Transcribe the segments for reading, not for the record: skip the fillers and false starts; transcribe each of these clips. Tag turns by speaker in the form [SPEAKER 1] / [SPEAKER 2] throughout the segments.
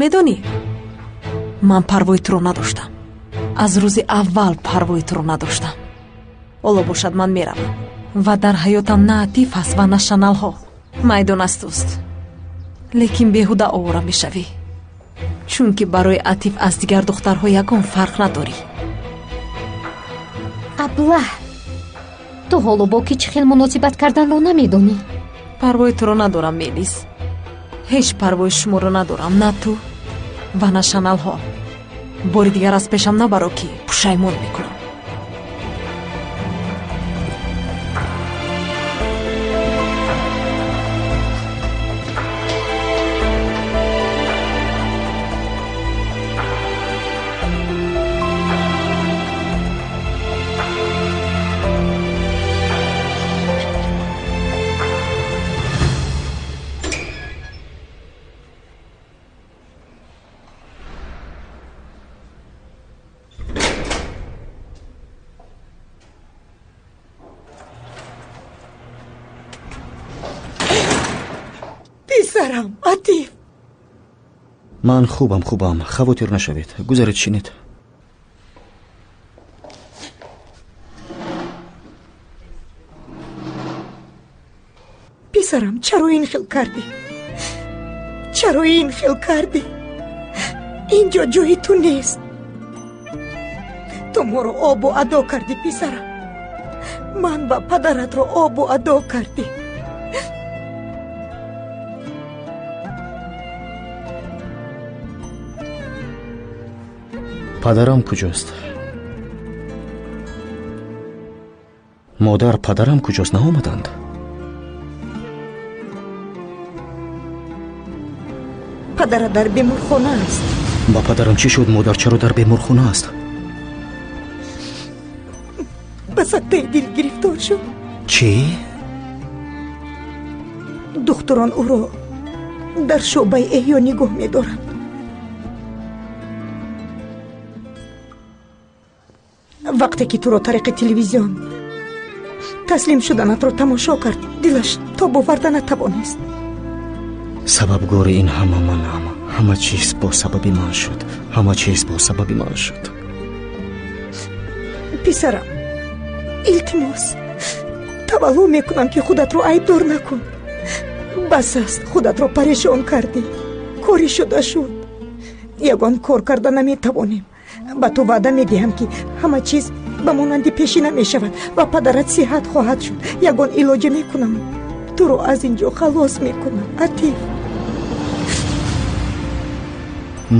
[SPEAKER 1] Медонӣ, ман парвои туро надоштам. Аз рӯзи аввал парвои туро надоштам. Ҳоло бошад, ман меравам ва дар ҳаётам на Атиф аст ва на шаналҳо. Майдон аз туст, лекин беҳуда овора мешавӣ, чунки барои Атиф аз дигар духтарҳо ягон фарқ надорӣ.
[SPEAKER 2] Аблаҳ, ту ҳоло бо ки чӣ хел муносибат карданро намедонӣ.
[SPEAKER 1] Парвои туро надорам, Мелис. Ҳеҷ парвои шуморо надорам, на ту ва на шаналҳо. Бори дигар аз пешам набаро, ки пушаймон мекунам.
[SPEAKER 3] Писарам, Атиф.
[SPEAKER 4] Ман хубам, хубам, хавотир нашавед. Гузаред, шинед.
[SPEAKER 3] Писарам, чаро ин хел кардӣ? Чаро ин хел кардӣ? Инҷо ҷои ту нест. Ту моро обу адо кардӣ, писарам. Ман ва падаратро обу адо кардӣ.
[SPEAKER 4] Падарам куҷост? Модар, падарам куҷост? Наомаданд?
[SPEAKER 3] Падарат дар беморхона аст.
[SPEAKER 4] Ба падарам чӣ шуд, модар? Чаро дар беморхона аст?
[SPEAKER 3] Ба сактаи дил гирифтор шуд.
[SPEAKER 4] Чӣ?
[SPEAKER 3] Духтурон ӯро дар шӯъбаи эҳё нигоҳ медоранд. Вақте ки туро тариқи телевизион таслим шуданатро тамошо кард, дилаш тоб оварда натавонист.
[SPEAKER 4] Сабабгори ин ҳама манам. Ҳама чиз бо сабаби ман шуд. Ҳама чиз бо сабаби ман шуд.
[SPEAKER 3] Писарам, илтимос, тавалло мекунам, ки худатро айбдор накун. Бас аст, худатро парешон кардӣ. Кори шуда шуд. Ягон кор карда наметавонем. Ба ту ваъда медиҳам, ки ҳама чиз ба монанди пешина мешавад ва падарат сиҳат хоҳад шуд. Ягон илоҷе мекунам, туро аз ин ҷо халос мекунам, Атиф.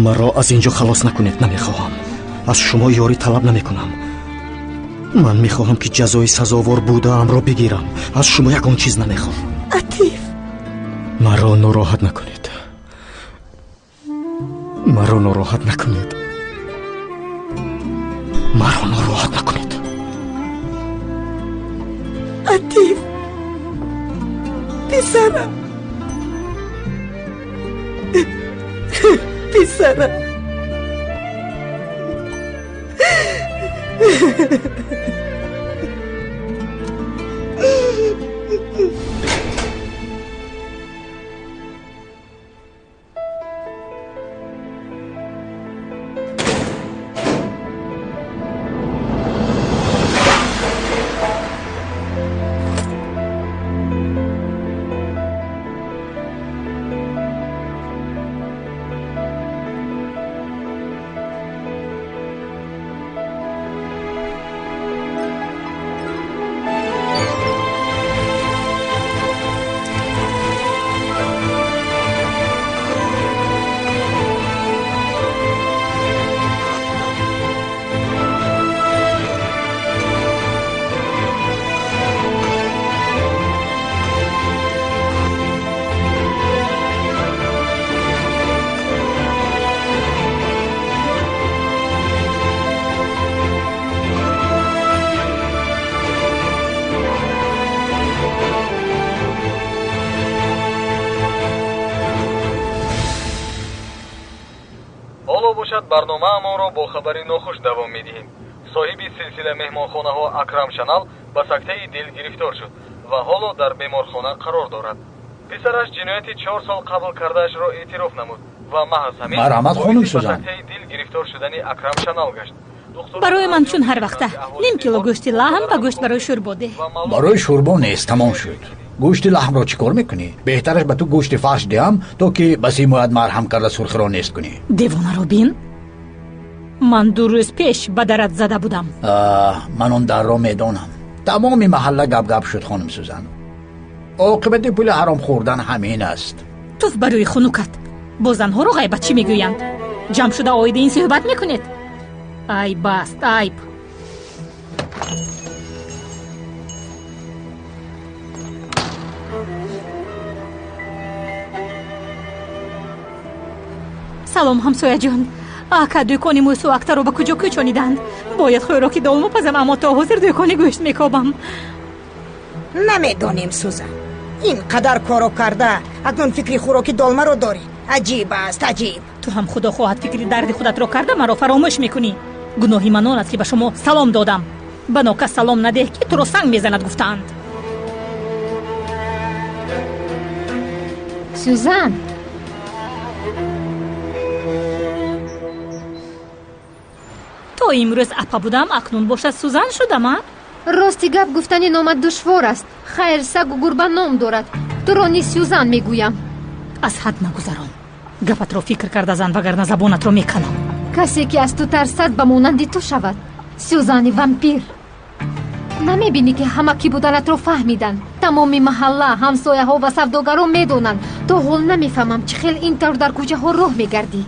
[SPEAKER 4] Маро аз ин ҷо халос накунед, намехоҳам. Аз шумо ёрӣ талаб намекунам. Ман мехоҳам, ки ҷазои сазовор будаамро бигирам. Аз шумо ягон чиз намехоҳам.
[SPEAKER 3] Атиф,
[SPEAKER 4] маро нороҳат накунед. Маро нороҳат накунед. Маро нороҳат накунед.
[SPEAKER 3] Атиф, писарам, писарам.
[SPEAKER 5] Барномаамонро бо хабари нохуш давом медиҳем. Соҳиби силсила меҳмонхонаҳо Акрам Шанал ба сактаи дил гирифтор шуд ва ҳоло дар беморхона қарор дорад. Писараш ҷинояти 4 сол қабл кардаашро эътироф намуд. Ва маҳз ҳамин
[SPEAKER 6] Марҳамат, хонум
[SPEAKER 5] боиси ба
[SPEAKER 6] Сузан.
[SPEAKER 5] сактаи дил гирифтор шудани Акрам Шанал гашт.
[SPEAKER 7] Барои ман чун ҳар вақта ним кило гӯшти лаҳм ва гӯшт барои шӯрбо деҳ.
[SPEAKER 6] Барои шӯрбо нест, тамом шуд. Гӯшти лаҳмро чӣ кор мекунӣ? Беҳтараш ба ту гӯшти фарш диҳам, то ки ба симоят марҳам карда сурхиро нест кунӣ.
[SPEAKER 7] Девонаро бин, ман 2 рӯз пеш ба дарат зада будам.
[SPEAKER 6] Ман он дарро медонам. Тамоми маҳалла гап-гап шуд, хонум Сузан. Оқибати пули ҳаром хӯрдан ҳамин аст.
[SPEAKER 7] Туф ба рӯи хунукат. Бо занҳоро ғайбат чӣ мегӯянд? Ҷамъ шуда оиди ин суҳбат мекунед? Айб аст, айб. Салом, ҳамсояҷон. Ака, дӯкони мӯсу актаро ба куҷо кӯчониданд? Бояд хӯроки долма пазам, аммо то ҳозир дӯкони гӯшт мекобам.
[SPEAKER 3] Намедонем, Сузан. Ин қадар коро карда, акнун фикри хӯроки долмаро дорӣ. Аҷиб аст, аҷиб.
[SPEAKER 7] Ту ҳам худо хоҳад фикри дарди худатро карда маро фаромӯш мекунӣ. Гуноҳи ман он аст, ки ба шумо салом додам. Ба нокас салом надеҳ, ки туро санг мезанад, гуфтаанд.
[SPEAKER 2] Сюзан!
[SPEAKER 7] То имрӯз апа будам, акнун бошад Сузан шудам, а?
[SPEAKER 2] Рости гап гуфтани номат душвор аст. Хайр, сагу гурба ном дорад. Туро низ Сюзан мегӯям.
[SPEAKER 7] Аз ҳад нагузарон. Гапатро фикр карда зан, вагарна забонатро меканам.
[SPEAKER 2] Касе ки аз ту тарсад, ба монанди ту шавад. Сюзани вампир. Намебинӣ, ки ҳама кӣ буданатро фаҳмиданд? Тамоми маҳалла, ҳамсояҳо ва савдогарон медонанд. То ҳол намефаҳмам, чӣ хел ин тавр дар кӯчаҳо роҳ мегардӣ.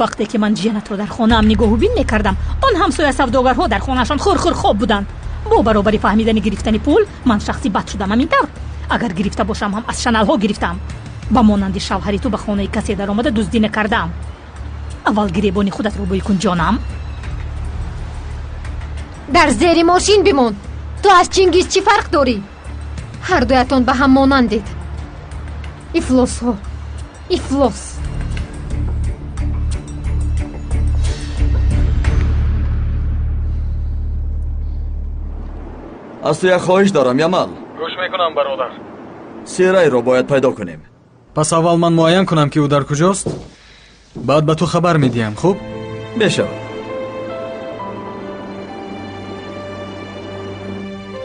[SPEAKER 7] Вақте ки ман ҷиянатро дар хонаам нигоҳубин мекардам, он ҳамсоя савдогарҳо дар хонаашон хӯр-хӯр хоб буданд. Бо баробари фаҳмидани гирифтани пул ман шахси бад шудам, ҳамин тавр. Агар гирифта бошам ҳам аз шаналҳо гирифтам. Ба монанди шавҳари ту ба хонаи касе даромада дуздӣ накардаам. Аввал гиребони худатро бӯй кун, ҷонам.
[SPEAKER 2] Дар зери мошин бимон. Ту аз Чингиз чӣ фарқ дорӣ? Ҳар дуятон ба ҳам монандед. Ифлосҳо, ифлос.
[SPEAKER 8] Аз ту як хоҳиш дорам, Ямал.
[SPEAKER 5] Гӯш мекунам, бародар.
[SPEAKER 8] Серайро бояд пайдо кунем.
[SPEAKER 9] Пас аввал ман муайян кунам, ки ӯ дар куҷост, баъд ба ту хабар медиҳам, хуб?
[SPEAKER 8] Мешавад.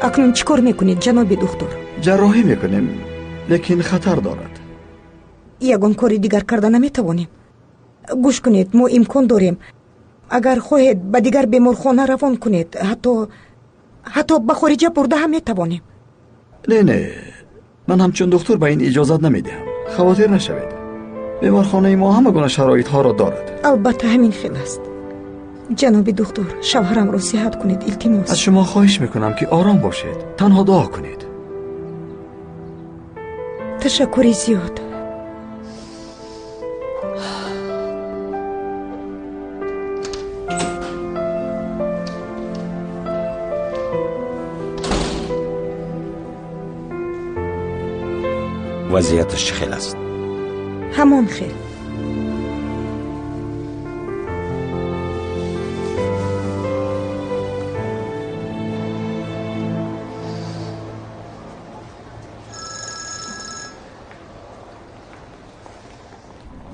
[SPEAKER 3] Акнун чӣ кор мекунед, ҷаноби духтур?
[SPEAKER 8] Ҷарроҳӣ мекунем, лекин хатар дорад.
[SPEAKER 3] Ягон кори дигар карда наметавонем. Гӯш кунед, мо имкон дорем. Агар хоҳед, ба дигар беморхона равон кунед, ҳатто ба хориҷа бурда ҳам метавонем.
[SPEAKER 8] Не, не, ман ҳамчун духтур ба ин иҷозат намедиҳам. Хавотир нашавед. Беморхонаи мо ҳама гуна шароитҳоро дорад.
[SPEAKER 3] Албатта ҳамин хел аст. Ҷаноби духтур, шавҳарамро сиҳат кунед, илтимос.
[SPEAKER 8] Аз шумо хоҳиш мекунам, ки ором бошед. Танҳо дуо кунед.
[SPEAKER 3] Ташаккури зиёд.
[SPEAKER 10] Вазъияташ чӣ хел аст?
[SPEAKER 3] Ҳамон хел.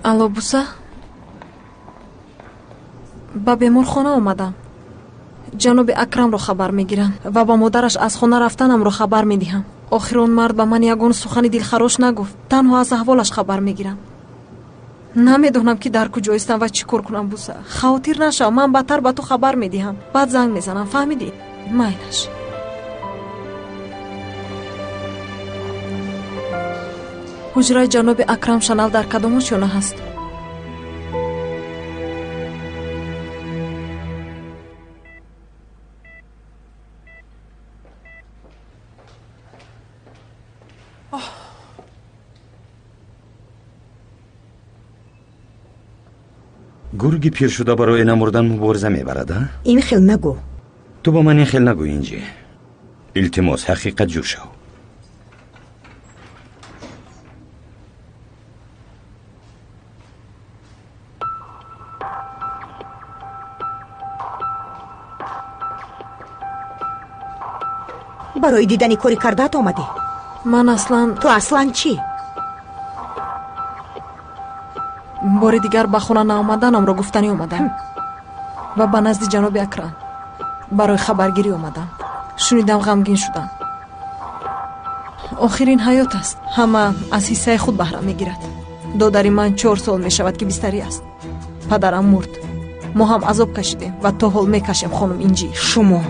[SPEAKER 1] Алло, Буса, ба беморхона омадам. Ҷаноби Акрамро хабар мегирам ва ба модараш аз хона рафтанамро хабар медиҳам. Охир он мард ба ман ягон сухани дилхарош нагуфт, танҳо аз аҳволаш хабар мегирам. Намедонам, ки дар куҷоистам ва чӣ кор кунам, Буса. Хавотир нашав, ман баъдтар ба ту хабар медиҳам. Баъд занг мезанам, фаҳмидӣ? Майлаш. Ҳуҷраи ҷаноби Акрам Шанал дар кадом ошёна ҳаст?
[SPEAKER 10] Гурги пиршуда барои намурдан мубориза мебарад, а?
[SPEAKER 3] Ин хел нагӯ.
[SPEAKER 10] Ту ба ман ин хел нагӯ, Инҷи. Илтимос, ҳақиқатҷӯ шав.
[SPEAKER 3] Барои дидани кори кардаат омадӣ?
[SPEAKER 1] Ман аслан
[SPEAKER 3] Ту аслан чӣ?
[SPEAKER 1] Бори дигар ба хона наомаданамро гуфтанӣ омадам ва ба назди ҷаноби Акрам барои хабаргирӣ омадам. Шунидам, ғамгин шудам. Охир ин ҳаёт аст, ҳама аз ҳиссаи худ баҳра мегирад. Додари ман 4 сол мешавад ки бистарӣ аст. Падарам мурд. Мо ҳам азоб кашидем ва то ҳол мекашем, хонум Инҷӣ.
[SPEAKER 3] Шумо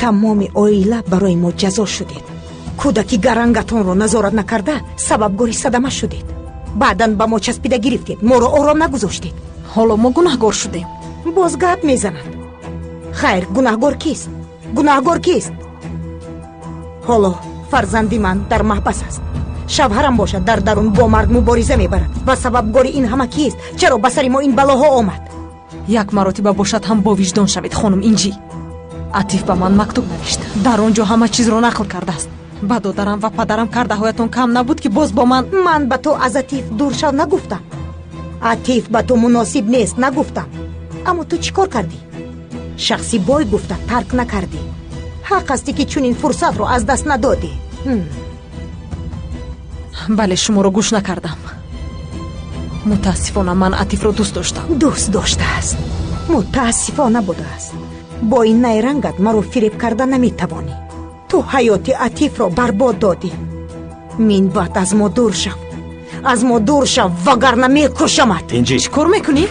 [SPEAKER 3] тамоми оила барои мо ҷазо шудед. Кӯдаки гарангатонро назорат накарда сабабгори садама шудед. Баъдан ба мо часпида гирифтед, моро ором нагузоштед.
[SPEAKER 1] Ҳоло мо гунаҳгор шудем.
[SPEAKER 3] Боз гап мезанад. Хайр, гунаҳгор кист? Гунаҳгор кист? Ҳоло фарзанди ман дар маҳбас аст. Шавҳарам бошад дар дарун бо марг мубориза мебарад. Ва сабабгори ин ҳама кист? Чаро ба сари мо ин балоҳо омад?
[SPEAKER 1] Як маротиба бошад ҳам бо виҷдон шавед, хонум Инҷӣ. Атиф ба ман мактуб навишт. Дар он ҷо ҳама чизро нақл кардааст. Ба додарам ва падарам кардаҳоятон кам набуд ки боз бо ман.
[SPEAKER 3] Ман ба ту аз Атиф дур шав нагуфтам. Атиф ба ту муносиб нест нагуфтам. Аммо ту чӣ кор кардӣ? Шахси бой гуфта тарк накардӣ. Ҳақ ҳастӣ ки чунин фурсатро аз даст надодӣ.
[SPEAKER 1] Бале, шуморо гӯш накардам. Мутаассифона ман Атифро дӯст доштам.
[SPEAKER 3] Дӯст доштааст. Мутаассифона будааст. Бо ин найрангат маро фиреб карда наметавонӣ. Ту ҳаёти Атифро барбод додӣ. Минбаъд аз мо дур шав. Аз мо дур шав, вагарна мекушамат.
[SPEAKER 10] Инҷӣ.
[SPEAKER 1] Чӣ кор мекунӣ?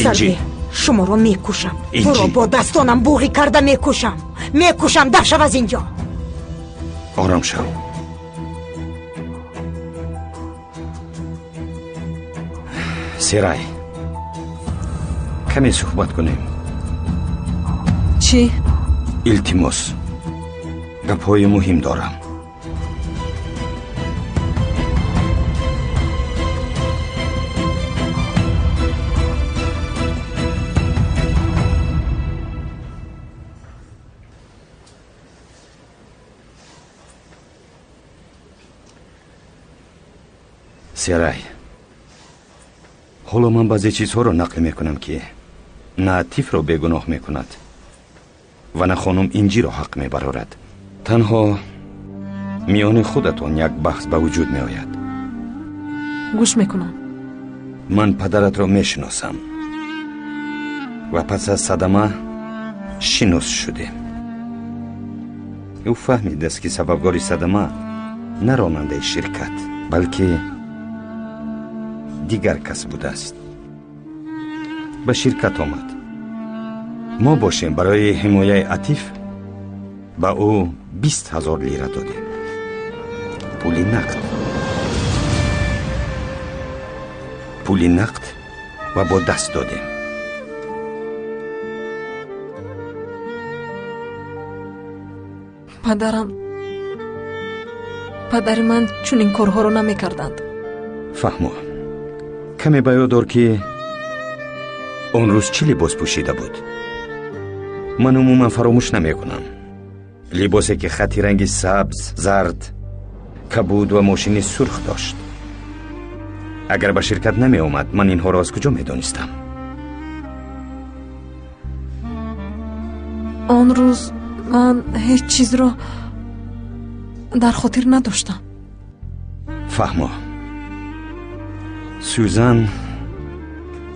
[SPEAKER 3] Сарве, шуморо мекушам. Туро бо дастонам буғӣ карда мекушам. Мекушам, даф шав аз инҷо.
[SPEAKER 10] Ором шав. Серай, каме суҳбат кунем.
[SPEAKER 1] Чӣ?
[SPEAKER 10] Илтимос, гапҳои муҳим дорам. Серай, ҳоло ман баъзе чизҳоро нақл мекунам ки на Атифро бегуноҳ мекунад ва на хонум Инҷиро ҳақ мебарорад. Танҳо миёни худатон як баҳс ба вуҷуд меояд.
[SPEAKER 1] Гӯш мекунам.
[SPEAKER 10] Ман падаратро мешиносам ва пас аз садама шинос шудем. Ӯ фаҳмидааст ки сабабгори садама на ронандаи ширкат, балки дигар кас будааст. Ба ширкат омад. Мо бошем барои ҳимояи Атиф ба ӯ 20 000 лира додем. Пули нақд. Пули нақд ва бо даст додем.
[SPEAKER 1] Падари ман чунин корҳоро намекарданд.
[SPEAKER 10] Фаҳмо, каме ба ёд дор ки он рӯз чӣ либос пӯшида буд. Ман умуман фаромӯш намекунам. Либосе ки хати ранги сабз, зард, кабуд ва мошини сурх дошт. Агар ба ширкат намеомад, ман инҳоро аз куҷо медонистам?
[SPEAKER 1] Он рӯз ман ҳеҷ чизро дар хотир надоштам.
[SPEAKER 10] Фаҳмо, Сюзан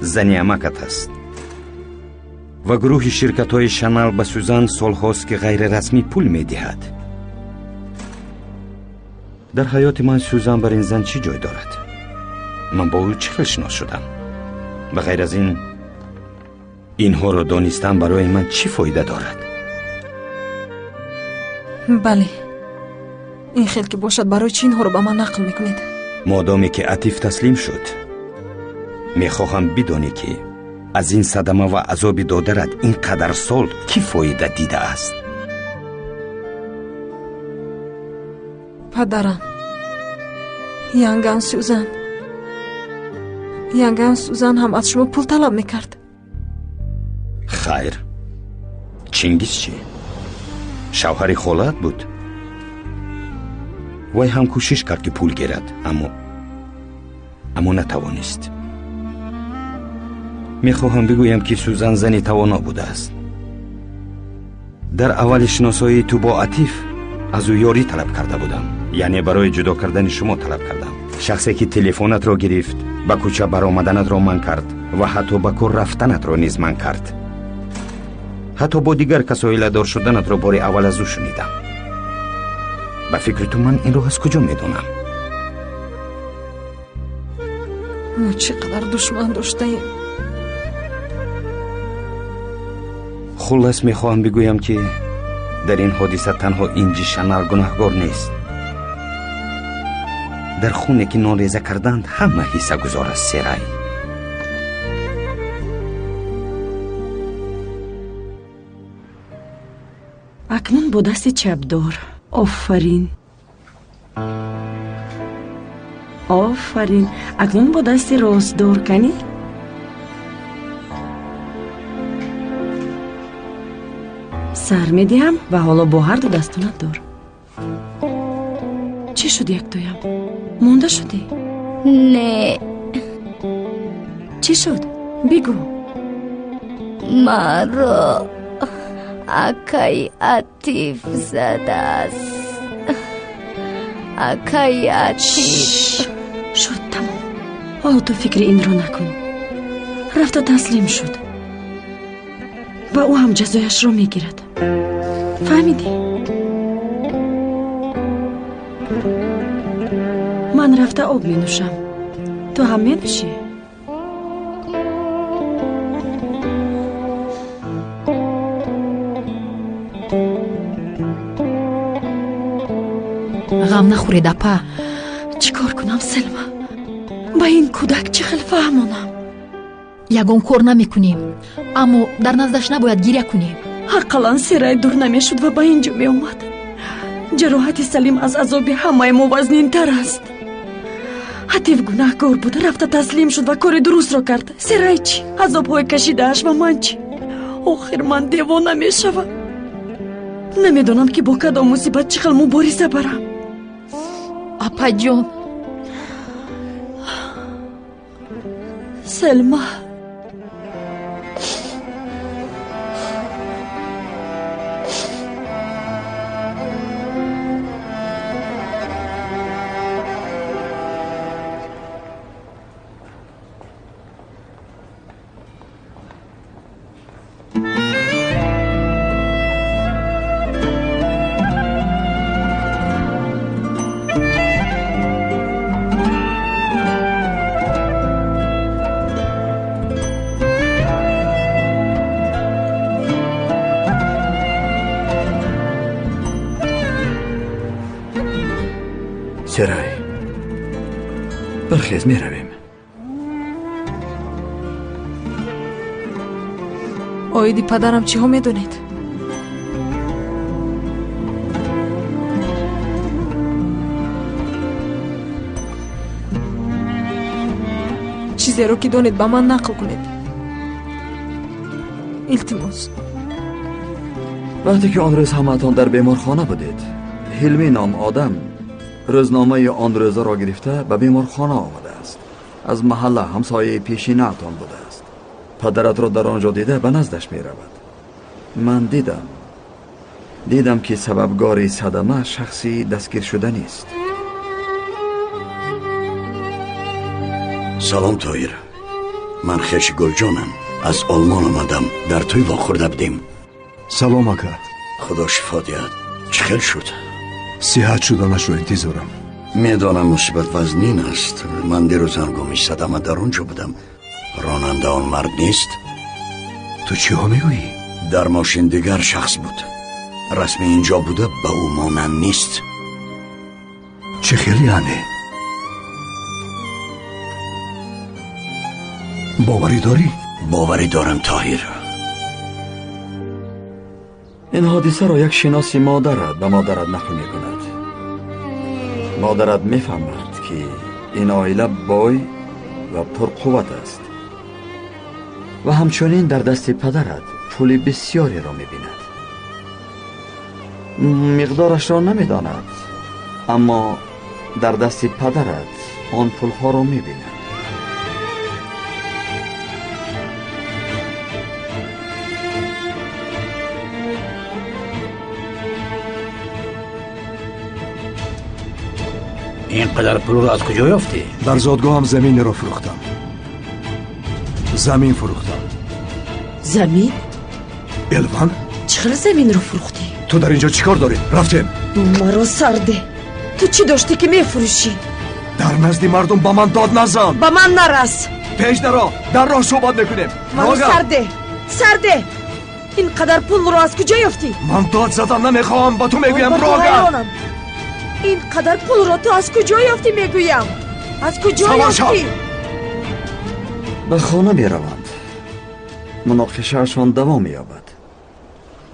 [SPEAKER 10] зани амакат аст ва гурӯҳи ширкатҳои Шанал ба Сюзан солҳост ки ғайрирасмӣ пул медиҳад. Дар ҳаёти ман Сюзан бар ин зан чӣ ҷой дорад? Ман бо ӯ чӣ хел шинос шудам? Ба ғайр аз ин, инҳоро донистан барои ман чӣ фоида дорад?
[SPEAKER 1] Бале, ин хел ки бошад, барои чӣ инҳоро ба ман нақл мекунед?
[SPEAKER 10] Модоме ки Атиф таслим шуд, мехоҳам бидонӣ ки аз ин садама ва азоби додарат ин қадар сол кӣ фоида дидааст.
[SPEAKER 1] Падарам, янгам Сюзан ҳам аз шумо пул талаб мекард.
[SPEAKER 10] Хайр, Чингиз чӣ? Шавҳари холаат буд. Вай ҳам кӯшиш кард ки пул гирад, аммо натавонист. Мехоҳам бигӯям ки Сюзан зани тавоно будааст. Дар аввали шиносоии ту бо Атиф аз ӯ ёрӣ талаб карда будам, яъне барои ҷудо кардани шумо талаб кардам. Шахсе ки телефонатро гирифт, ба кӯча баромаданатро манъ кард ва ҳатто ба кор рафтанатро низ манъ кард. Ҳатто бо дигар кас оиладор шуданатро бори аввал аз ӯ шунидам. Ба фикри ту ман инро аз куҷо медонам?
[SPEAKER 1] Мо чӣ қадар душман доштаем.
[SPEAKER 10] Хуллас, мехоҳам бигӯям, ки дар ин ҳодиса танҳо Инҷи Шанал гунаҳгор нест. Дар хуне ки нонреза карданд, ҳама ҳиссагузор аст. Серай,
[SPEAKER 11] акнун бо дасти чап дор. Офарин, офарин. Акнун бо дасти рост дор. Канӣ? Сар медиҳам ва ҳоло бо ҳарду дастонат дор. Чӣ шуд, яктоям? Монда шудӣ?
[SPEAKER 12] Не.
[SPEAKER 11] Чӣ шуд? Бигӯ.
[SPEAKER 12] Маро акаи Атиф задааст. Акаи Атиф.
[SPEAKER 11] Шуд, тамом. Ҳоло ту фикри инро накун. Рафта таслим шуд ва ӯ ҳам ҷазояшро мегирад. Фаҳмидӣ? Ман рафта об менӯшам. Ту ҳам менӯшӣ?
[SPEAKER 7] Ғам нахӯред, апа.
[SPEAKER 11] Чӣ кор кунам, Селма? Ба ин кӯдак чӣ хел фаҳмонам?
[SPEAKER 7] Ягон кор намекунем, аммо дар наздаш набояд гиря кунем.
[SPEAKER 11] Ақаллан Серай дур намешуд ва ба ин ҷо меомад. Ҷароҳати Салим аз азоби ҳамаи мо вазнинтар аст. Ҳатиф гунаҳгор буд, рафта таслим шуд ва кори дурустро кард. Серай чӣ? Азобҳои кашидааш ва ман чӣ? Охир ман девона мешавам. Намедонам, ки бо кадом мусибат чӣ хел мубориза барам.
[SPEAKER 7] Апаҷон.
[SPEAKER 11] Селма,
[SPEAKER 8] Серай, бархез, меравем.
[SPEAKER 1] Оиди падарам чиҳо медонед? Чизеро ки донед, ба ман нақл кунед, илтимос.
[SPEAKER 8] Вақте ки он рӯз ҳамаатон дар беморхона будед, Ҳилмӣ ном одам рӯзномаи он рӯзаро гирифта ба беморхона омадааст. Аз маҳалла, ҳамсояи пешинаатон будааст. Падаратро дар он ҷо дида, ба наздаш меравад. Ман дидам, ки сабабгори садама шахси дастгиршуда нест.
[SPEAKER 13] Салом, Тоҳир. Ман хеши Гулҷонам, аз Олмон омадам. Дар тӯй вохӯрда будем.
[SPEAKER 14] Салом, ака.
[SPEAKER 13] Худо шифо диҳад. Чӣ хел шуд?
[SPEAKER 14] Сиҳат шуданашро интизорам.
[SPEAKER 13] Медонам, мусибат вазнин аст. Ман дирӯз ҳангоми садама дар он ҷо будам. Ронанда он мард нест.
[SPEAKER 14] Ту чиҳо мегӯӣ?
[SPEAKER 13] Дар мошин дигар шахс буд. Расми ин ҷо буда, ба ӯ монанд нест.
[SPEAKER 14] Чӣ хел яъне? Боварӣ дорӣ?
[SPEAKER 13] Боварӣ дорам, Тоҳир.
[SPEAKER 8] Ин ҳодисаро як шиноси модарат ба модарат нақл мекунад. Модарат мефаҳмад, ки ин оила бой ва пурқувват аст ва ҳамчунин дар дасти падарат пули бисёреро мебинад. Миқдорашро намедонад, аммо дар дасти падарат он пулҳоро мебинад.
[SPEAKER 6] Ин қадар пулро аз куҷо ёфтӣ?
[SPEAKER 14] Дар зодгоҳам заминеро фурӯхтам. Замин фурӯхтам.
[SPEAKER 11] Замин?
[SPEAKER 14] Элван?
[SPEAKER 11] Чӣ хел заминро фурӯхтӣ?
[SPEAKER 14] Ту дар инҷо чӣ кор дорӣ? Рафтем.
[SPEAKER 11] Маро сарде. Ту чӣ доштӣ ки мефурӯшӣ?
[SPEAKER 14] Дар назди мардум ба ман дод назан.
[SPEAKER 11] Ба ман нарас.
[SPEAKER 14] Пеш даро, дар роҳ суҳбат мекунем.
[SPEAKER 11] Маро сарде, сарде. Ин қадар пулро аз куҷо ёфтӣ?
[SPEAKER 14] Ман дод задан намехоҳам, ба ту мегӯям роган.
[SPEAKER 11] Ин қадар пулро ту аз куҷо ёфтӣ мегӯям? Аз куҷо ёфтӣ?
[SPEAKER 8] Ба хона мераванд. Муноқишаашон давом меёбад.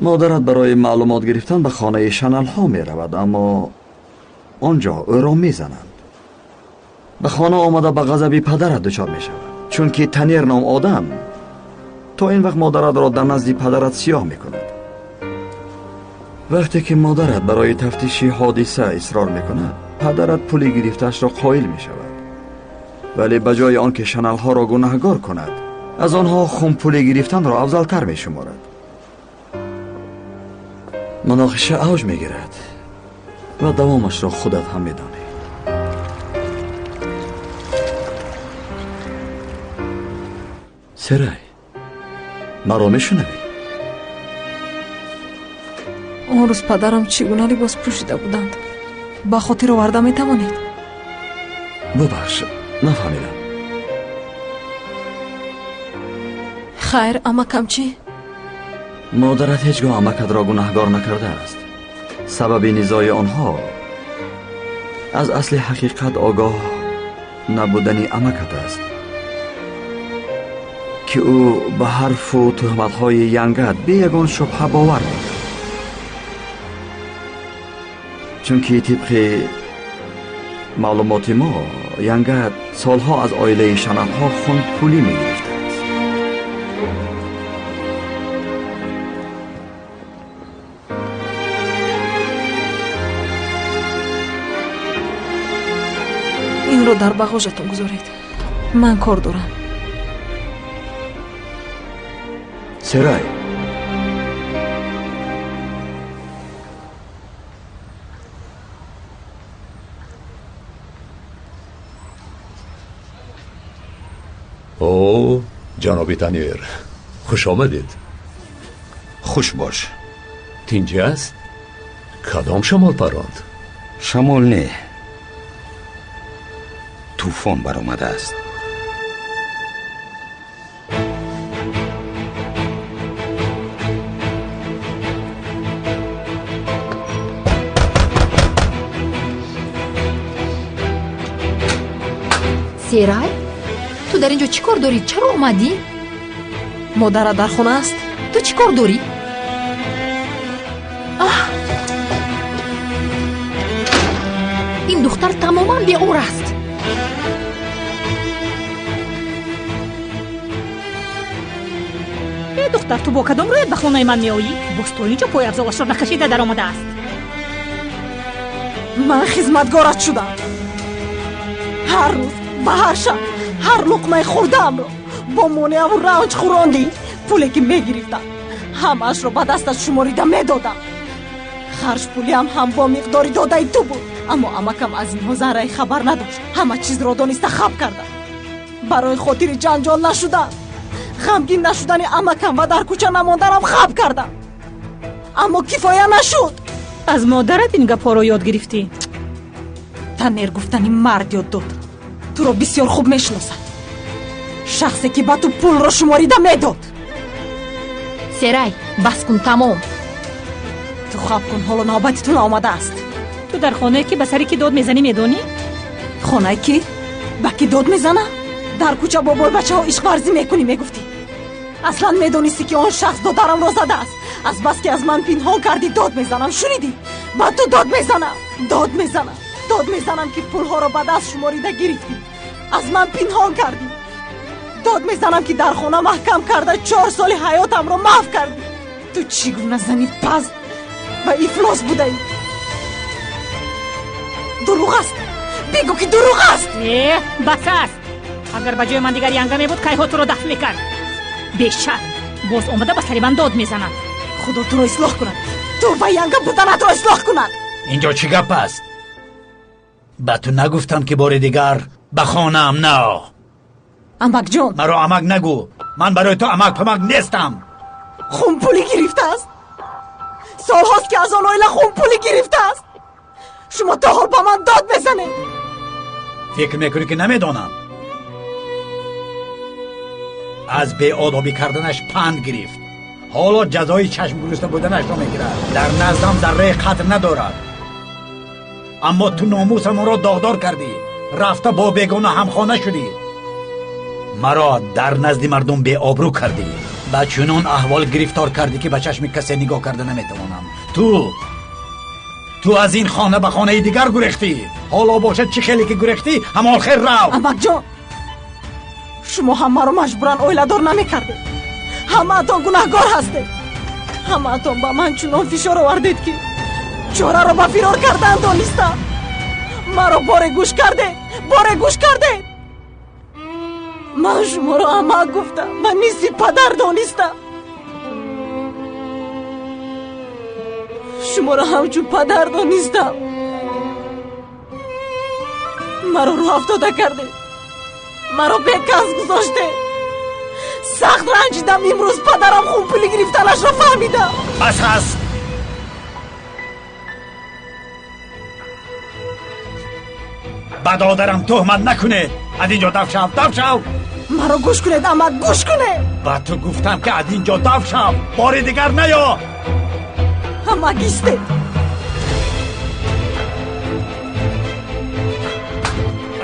[SPEAKER 8] Модарат барои маълумот гирифтан ба хонаи шаналҳо меравад, аммо он ҷо ӯро мезананд. Ба хона омада ба ғазаби падарат дучор мешавад, чунки Танер ном одам то ин вақт модаратро дар назди падарат сиёҳ мекунад. Вақте ки модарат барои тафтиши ҳодиса исрор мекунад, падарат пули гирифтаашро қоил мешавад. Вале ба ҷои он ки шаналҳоро гунаҳгор кунад, аз онҳо хунпули гирифтанро афзалтар мешуморад. Муноқиша авҷ мегирад ва давомашро худат ҳам медонӣ. Серай, маро мешунавӣ?
[SPEAKER 1] Он рӯз падарам чӣ гуна либос пӯшида буданд? Ба хотир оварда метавонед?
[SPEAKER 8] Бубахш, нафаҳмидам.
[SPEAKER 1] Хайр, амакам чӣ?
[SPEAKER 8] Модарат ҳеҷ гоҳ амакатро гунаҳгор накардааст. Сабаби низои онҳо аз асли ҳақиқат огоҳ набудани амакат аст, ки ӯ ба ҳарфу туҳматҳои янгат бе ягон шубҳа бовар мекард. Чунки тибқи маълумоти мо янгат солҳо аз оилаи шаналҳо хунпулӣ мегирифтааст.
[SPEAKER 1] Инро дар бағожатон гузоред. Ман кор дорам.
[SPEAKER 8] Серай,
[SPEAKER 14] о ҷаноби Танер, хуш омадед.
[SPEAKER 10] Хуш бош.
[SPEAKER 14] Тинҷӣ аст? Кадом шамол паронд?
[SPEAKER 10] Шамол не, тӯфон баромадааст.
[SPEAKER 2] Серай, ту дар ин ҷо чӣ кор дорӣ? Чаро омадӣ?
[SPEAKER 1] Модарат дар хона аст?
[SPEAKER 2] Ту чӣ кор дорӣ? Аҳ! Ин духтар тамоман беор аст.
[SPEAKER 7] Э духтар, ту бо кадом рӯят ба хонаи ман меоӣ? Боз то ин ҷо пойафзолашро накашида даромадааст.
[SPEAKER 1] Ман хизматгорат шудам. Ҳар рӯз ба ҳар шаб ҳар луқмаи хӯрдаамро бо монеаву ранҷ хӯрондӣ. Пуле ки мегирифтам ҳамаашро ба дастат шуморида медодам. Харҷпулиам ҳам бо миқдори додаи ту буд, аммо амакам аз инҳо зарраи хабар надошт. Ҳама чизро дониста хаб кардам. Барои хотири ҷанҷол нашудан, ғамгин нашудани амакам ва дар кӯча намонданам хаб кардам. Аммо кифоя нашуд.
[SPEAKER 7] Аз модарат ин гапҳоро ёд гирифтӣ?
[SPEAKER 1] Танер гуфтани мард ёд дод. Туро бисёр хуб мешиносад. Шахсе ки ба ту пулро шуморида медод.
[SPEAKER 2] Серай, бас кун, тамом.
[SPEAKER 1] Ту хаб кун, ҳоло навбати ту наомадааст.
[SPEAKER 7] Ту дар хонае ки ба сари ки дод мезанӣ медонӣ?
[SPEAKER 1] Хонаи ки? Ба ки дод мезанам? Дар кӯча бо бойбачаҳо ишқварзӣ мекунӣ мегуфтӣ. Аслан медонистӣ ки он шахс додарамро задааст. Азбаски аз ман пинҳон кардӣ дод мезанам. Шунидӣ? Ба ту дод мезанам, дод мезанам, дод мезанам ки пулҳоро ба даст шуморида гирифтӣ. Аз ман пинҳон кардӣ. Дод мезанам ки дар хона маҳкам карда 4 соли ҳаётамро маҳв кардӣ. Ту чӣ гуна зани паст ва ифлос будаӣ? Дурӯғ аст. Бигӯ ки дурӯғ аст.
[SPEAKER 7] Э, бас аст. Агар ба ҷои ман дигар янга мебуд, кайҳо туро дафн мекард. Бешак боз омада ба сари ман дод мезанад.
[SPEAKER 1] Худо туро ислоҳ кунад. Ту ва янга буданатро ислоҳ кунад.
[SPEAKER 6] Инҷо чӣ гап аст? Ба ту нагуфтам ки бори дигар ба хонаам нао.
[SPEAKER 1] Амакҷон,
[SPEAKER 6] маро амак нагӯ. Ман барои ту амак памак нестам.
[SPEAKER 1] Хунпулӣ гирифтааст. Солҳост ки аз он оила хунпулӣ гирифтааст. Шумо то ҳол ба ман дод мезанед.
[SPEAKER 6] Фикр мекунӣ ки намедонам? Аз беодобӣ карданаш панд гирифт. Ҳоло ҷазои чашмгуруста буданашро мегирад. Дар наздам зарраи қадр надорад. Аммо ту номусамонро доғдор кардӣ. Рафта бо бегона ҳамхона шудӣ. Маро дар назди мардум беобрӯ кардӣ. Ба чунон аҳвол гирифтор кардӣ ки ба чашми касе нигоҳ карда наметавонам. Ту аз ин хона ба хонаи дигар гурехтӣ. Ҳоло бошад чӣ хеле ки гурехтӣ, ҳамон хел рав.
[SPEAKER 1] Амакҷон, шумо ҳам маро маҷбуран оиладор намекардед. Ҳамаатон гунаҳгор ҳастед. Ҳамаатон ба ман чунон фишор овардед ки чораро ба фирор кардан донистам. Маро боре гӯш кардед, боре гӯш кардед. Ман шуморо амак гуфтам ва мисли падар донистам. Шуморо ҳамчун падар донистам. Маро рӯ афтода кардед. Маро бекас гузоштед. Сахт ранҷидам. Имрӯз падарам хунпулӣ гирифтанашро фаҳмидам.
[SPEAKER 6] Бас аст. Ба додарам туҳмат накунед. Аз ин ҷо даф шав, даф шав.
[SPEAKER 1] Маро гӯш кунед, амак, гӯш кунед.
[SPEAKER 6] Ба ту гуфтам ки аз ин ҷо даф шав, бори дигар наё.
[SPEAKER 1] Амак, истед.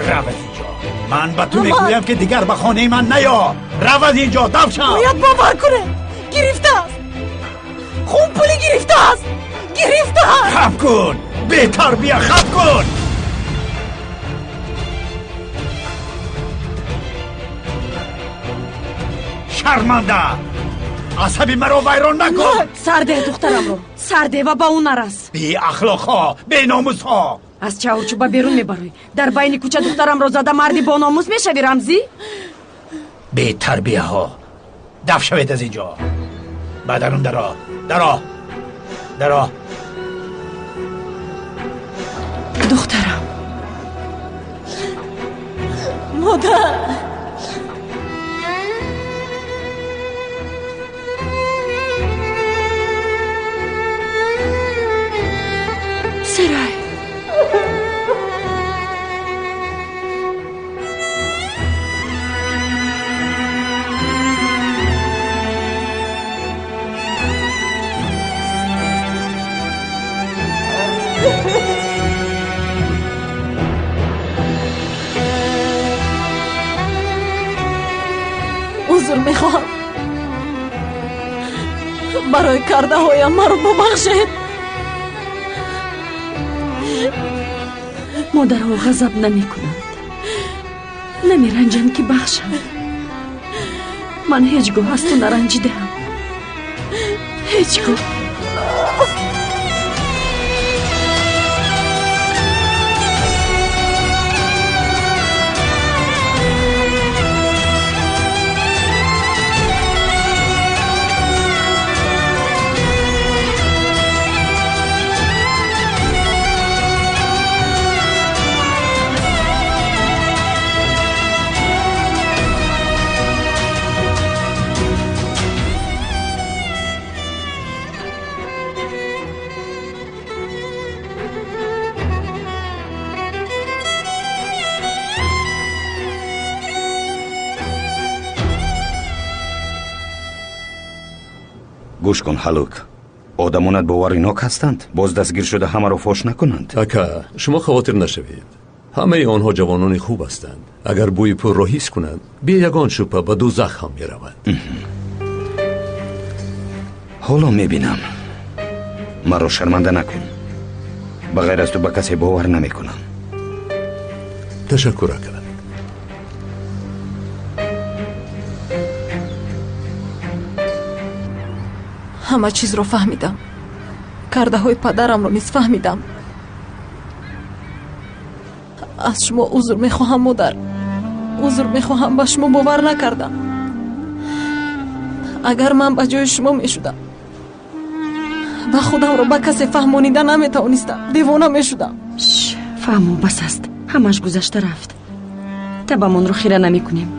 [SPEAKER 6] Рав аз ин ҷо. Ман ба ту мегӯям ки дигар ба хонаи ман наё. Рав аз ин ҷо, даф шав.
[SPEAKER 1] Бояд бовар кунед. Гирифтааст. Хунпулӣ гирифтааст. Гирифтааст.
[SPEAKER 6] Хаб кун, бетарбия, хаб кун. Шарманда, асаби маро вайрон накун.
[SPEAKER 11] Сарде, духтарамро сарде ва ба ӯ нарас.
[SPEAKER 6] Беахлоқҳо, беномусҳо.
[SPEAKER 11] Аз чаҳорчӯба берун мебарой. Дар байни кӯча духтарамро зада марди бономус мешавӣ, Рамзӣ?
[SPEAKER 6] Бетарбияҳо, даф шавед аз ин ҷо. Ба дарун даро, даро, даро.
[SPEAKER 11] Духтарам.
[SPEAKER 1] Модар.
[SPEAKER 11] Сирай.
[SPEAKER 1] Узр мехоҳам. Барои кардаҳоям маро бубахшед.
[SPEAKER 11] Модарҳо ғазаб намекунанд, намеранҷанд ки бахшанд. Ман ҳеҷ гоҳ аз ту наранҷидаам. Ҳеҷ гоҳ.
[SPEAKER 10] Гӯш кун, Ҳалук. Одамонат боваринок ҳастанд? Боз дастгир шуда ҳамаро фош накунанд.
[SPEAKER 14] Ака, шумо хавотир нашавед. Ҳамаи онҳо ҷавонони хуб ҳастанд. Агар бӯи пулро ҳис кунанд, бе ягон шубҳа ба дӯзах ҳам мераванд.
[SPEAKER 10] Ҳоло мебинам. Маро шарманда накун. Ба ғайр аз ту ба касе бовар намекунам.
[SPEAKER 14] Ташаккур, ака.
[SPEAKER 1] Ҳама чизро фаҳмидам. Кардаҳои падарамро низ фаҳмидам. Аз шумо узр мехоҳам, модар. Узр мехоҳам, ба шумо бовар накардам. Агар ман ба ҷои шумо мешудам ва худамро ба касе фаҳмонида наметавонистам, девона мешудам.
[SPEAKER 11] Фаҳмо, бас аст. Ҳамаш гузашта рафт. Табамонро хира намекунем.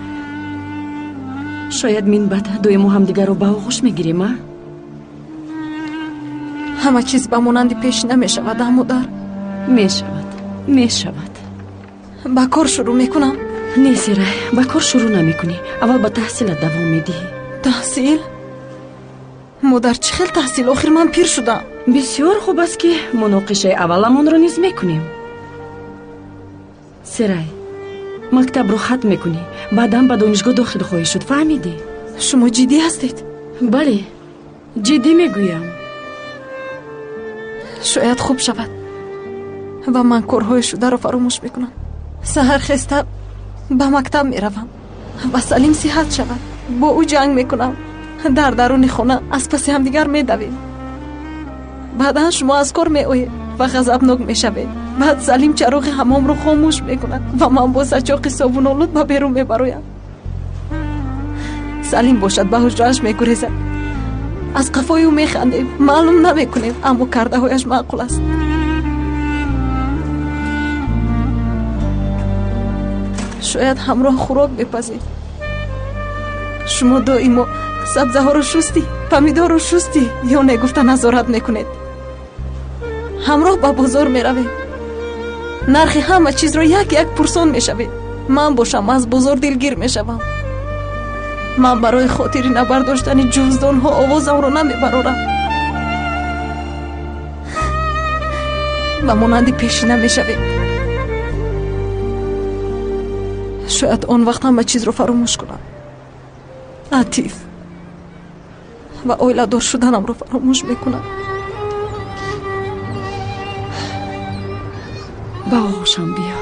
[SPEAKER 11] Шояд минбаъд доимо ҳамдигарро ба оғӯш мегирем, а?
[SPEAKER 1] Ҳама чиз ба монанди пеш намешавад, а модар?
[SPEAKER 11] Мешавад, мешавад.
[SPEAKER 1] Ба кор шурӯъ мекунам?
[SPEAKER 11] Не, Серай, ба кор шурӯъ намекунӣ. Аввал ба таҳсилат давом медиҳӣ.
[SPEAKER 1] Таҳсил? Модар, чӣ хел таҳсил? Охир ман пир шудам.
[SPEAKER 11] Бисёр хуб аст, ки муноқишаи авваламонро низ мекунем. Серай, мактабро хатм мекунӣ, баъдан ба донишгоҳ дохил хоҳӣ шуд, фаҳмидӣ?
[SPEAKER 1] Шумо ҷиддӣ ҳастед?
[SPEAKER 11] Бале, ҷиддӣ мегӯям.
[SPEAKER 1] Шояд хуб шавад ва ман корҳои шударо фаромӯш мекунам. Саҳар хеста ба мактаб меравам ва Салим сиҳат шавад. Бо ӯ ҷанг мекунам. Дар даруни хона аз паси ҳамдигар медавем. Баъдан шумо аз кор меоед ва ғазабнок мешавед. Баъд Салим чароғи ҳамомро хомӯш мекунад ва ман бо сачоқи собунолуд ба берун мебароям. Салим бошад ба ҳуҷрааш мегурезад. Аз қафои ӯ механдем, маълум намекунем, аммо кардаҳояш маъқул аст. Шояд ҳамроҳ хӯрок бипазед. Шумо доимо сабзаҳоро шустӣ, помидорро шустӣ ё негуфта назорат мекунед. Ҳамроҳ ба бозор меравем. Нархи ҳама чизро як-як пурсон мешавед. Ман бошам аз бозор дилгир мешавам. Ман барои хотири набардоштани ҷуздонҳо овозамро намебарорам. Ба монанди пешина мешавед. Шояд он вақт ҳама чизро фаромӯш кунам. Атиф ва оиладор шуданамро фаромӯш мекунам.
[SPEAKER 11] Ба оғӯшам биё.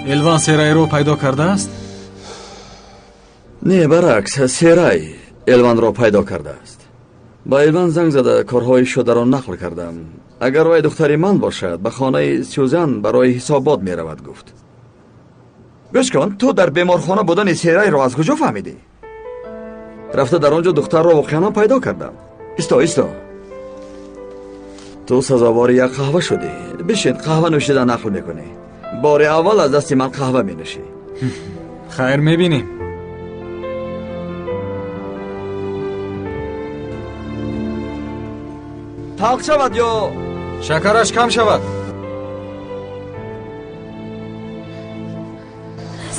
[SPEAKER 9] Элван Серайро пайдо кардааст?
[SPEAKER 8] Не, баръакс, Серай Элванро пайдо кардааст. Ба Элван занг зада корҳои шударо нақл кардам. Агар вай духтари ман бошад, ба хонаи Сюзан барои ҳисобот меравад, гуфт. Гӯш кун, ту дар беморхона будани Серайро аз куҷо фаҳмидӣ? Рафта дар он ҷо духтарро воқеан пайдо кардам. Исто, исто. Ту сазовори як қаҳва шудӣ. Бишин, қаҳва нӯшида нақл мекунӣ. Бори аввал аз дасти ман қаҳва менӯшӣ.
[SPEAKER 9] Хайр, мебинем.
[SPEAKER 8] Талх шавад ё
[SPEAKER 9] шакараш кам шавад?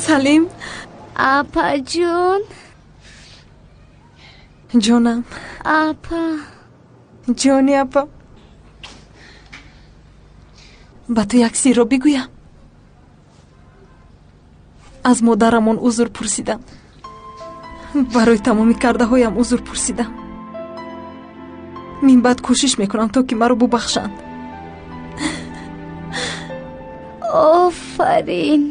[SPEAKER 1] Салим.
[SPEAKER 12] Апаҷон.
[SPEAKER 1] Ҷонам.
[SPEAKER 12] Апа.
[SPEAKER 1] Ҷони апа. Ба ту як сирро бигӯям. Аз модарамон узр пурсидам. Барои тамоми кардаҳоям узр пурсидам. Минбаъд кӯшиш мекунам, то ки маро бубахшанд.
[SPEAKER 12] Офарин.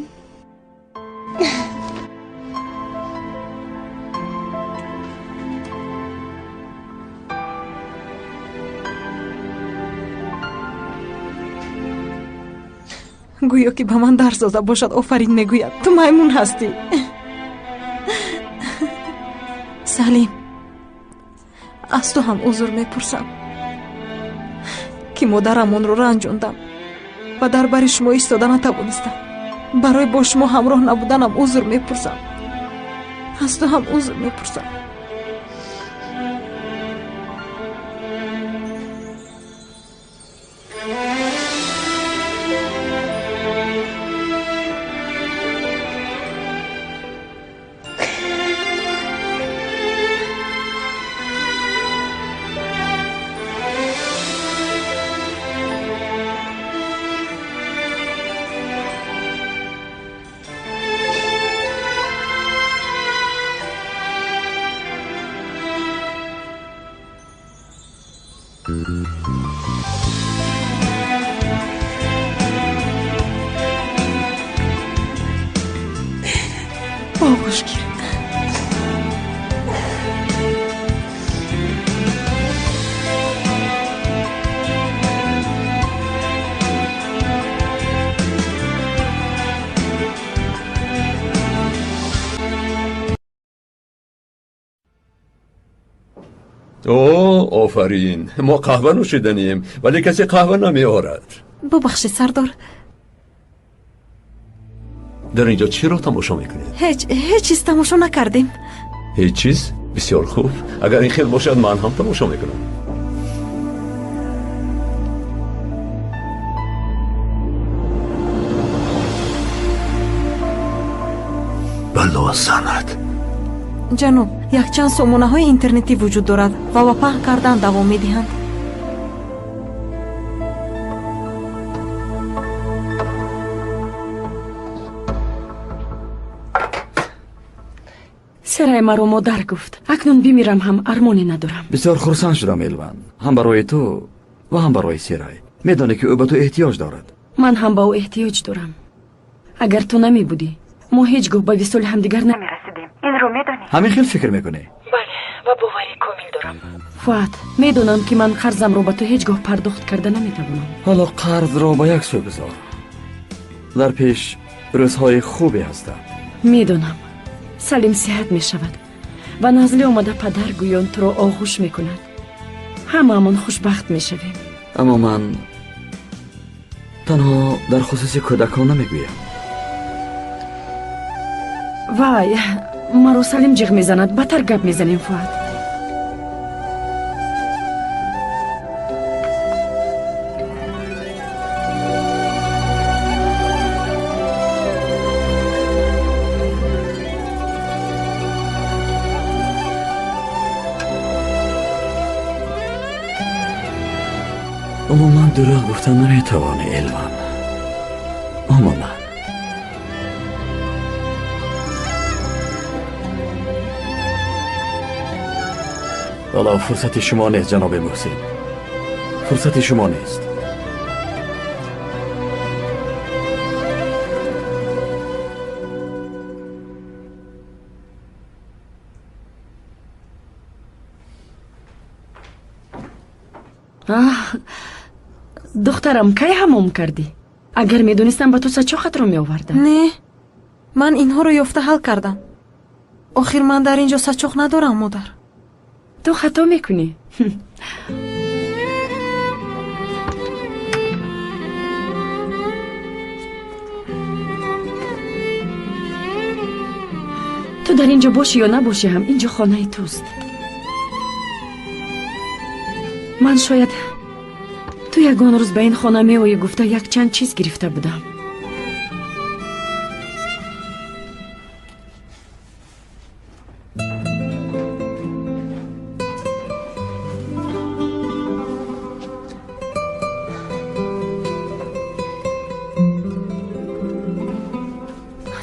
[SPEAKER 1] Гӯё ки ба ман дарс дода бошад, офарин мегӯяд. Ту маймун ҳастӣ. Салим, аз ту ҳам узр мепурсам, ки модарамонро ранҷондам ва дар бари шумо истода натавонистам. Барои бо шумо ҳамроҳ набуданам узр мепурсам. Аз ту ҳам узр мепурсам. оғӯш гир.
[SPEAKER 14] О, офарин! Мо қаҳва нӯшиданием, вале касе қаҳва намеорад.
[SPEAKER 1] Бубахшед, сардор.
[SPEAKER 14] Дар инҷо чиро тамошо мекунед?
[SPEAKER 1] Ҳеҷ чиз тамошо накардем.
[SPEAKER 14] Ҳеҷ чиз? Бисёр хуб. Агар ин хел бошад, ман ҳам тамошо мекунам. Бало занад.
[SPEAKER 1] Ҷаноб, якчанд сомонаҳои интернетӣ вуҷуд дорад ва ба паҳн кардан давом медиҳанд.
[SPEAKER 11] Серай маро модар гуфт. Акнун бимирам ҳам армоне надорам.
[SPEAKER 8] Бисёр хурсанд шудам, Элван. Ҳам барои ту ва ҳам барои Серай. Медонӣ ки ӯ ба ту эҳтиёҷ дорад.
[SPEAKER 11] Ман ҳам ба ӯ эҳтиёҷ дорам. Агар ту намебудӣ, мо ҳеҷ гоҳ ба висоли ҳамдигар намерасидем. Инро медонӣ?
[SPEAKER 8] Ҳамин хел фикр мекунӣ?
[SPEAKER 11] Бале, ва боварӣ комил дорам. Фуат, медонам ки ман қарзамро ба ту ҳеҷ гоҳ пардохт карда наметавонам.
[SPEAKER 8] Ҳоло қарзро ба як сӯ бизор. Дар пеш рӯзҳои хубе ҳастанд.
[SPEAKER 11] Медонам. Салим сиҳат мешавад ва Назлӣ омада падар гӯён туро оғӯш мекунад. Ҳамаамон хушбахт мешавем.
[SPEAKER 8] Аммо ман танҳо дар хусуси кӯдакон намегӯям.
[SPEAKER 11] Вай, маро Салим ҷиғ мезанад. Баттар гап мезанем, Фуат.
[SPEAKER 8] Умуман дурӯғ гуфтан наметавонӣ, Элван. Умуман. Ҳоло фурсати шумо нест, ҷаноби Муҳсин. Фурсати шумо нест.
[SPEAKER 11] Духтарам, кай ҳамом кардӣ? Агар медонистам, ба ту сачоқатро меовардам.
[SPEAKER 1] Не, ман инҳоро ёфта ҳал кардам. Охир ман дар ин ҷо сачоқ надорам, модар.
[SPEAKER 11] Ту хато мекунӣ. Ту дар ин ҷо бошӣ ё набошӣ ҳам, ин ҷо хонаи туст. Ман шояд ту ягон рӯз ба ин хона меоӣ гуфта якчанд чиз гирифта будам.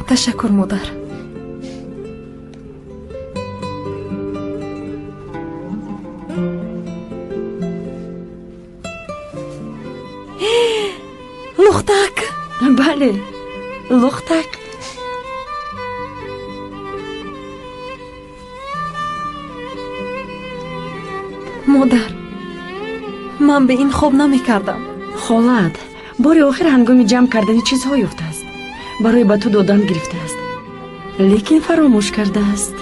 [SPEAKER 1] Ташаккур, модар. Лухтак!
[SPEAKER 11] Бале, лухтак.
[SPEAKER 1] Модар, ман бе ин хоб намекардам.
[SPEAKER 11] Холат, бори охир ҳангоми ҷамъ кардани чизҳо ёфтааст. Барои ба ту додан гирифтааст, лекин фаромӯш кардааст.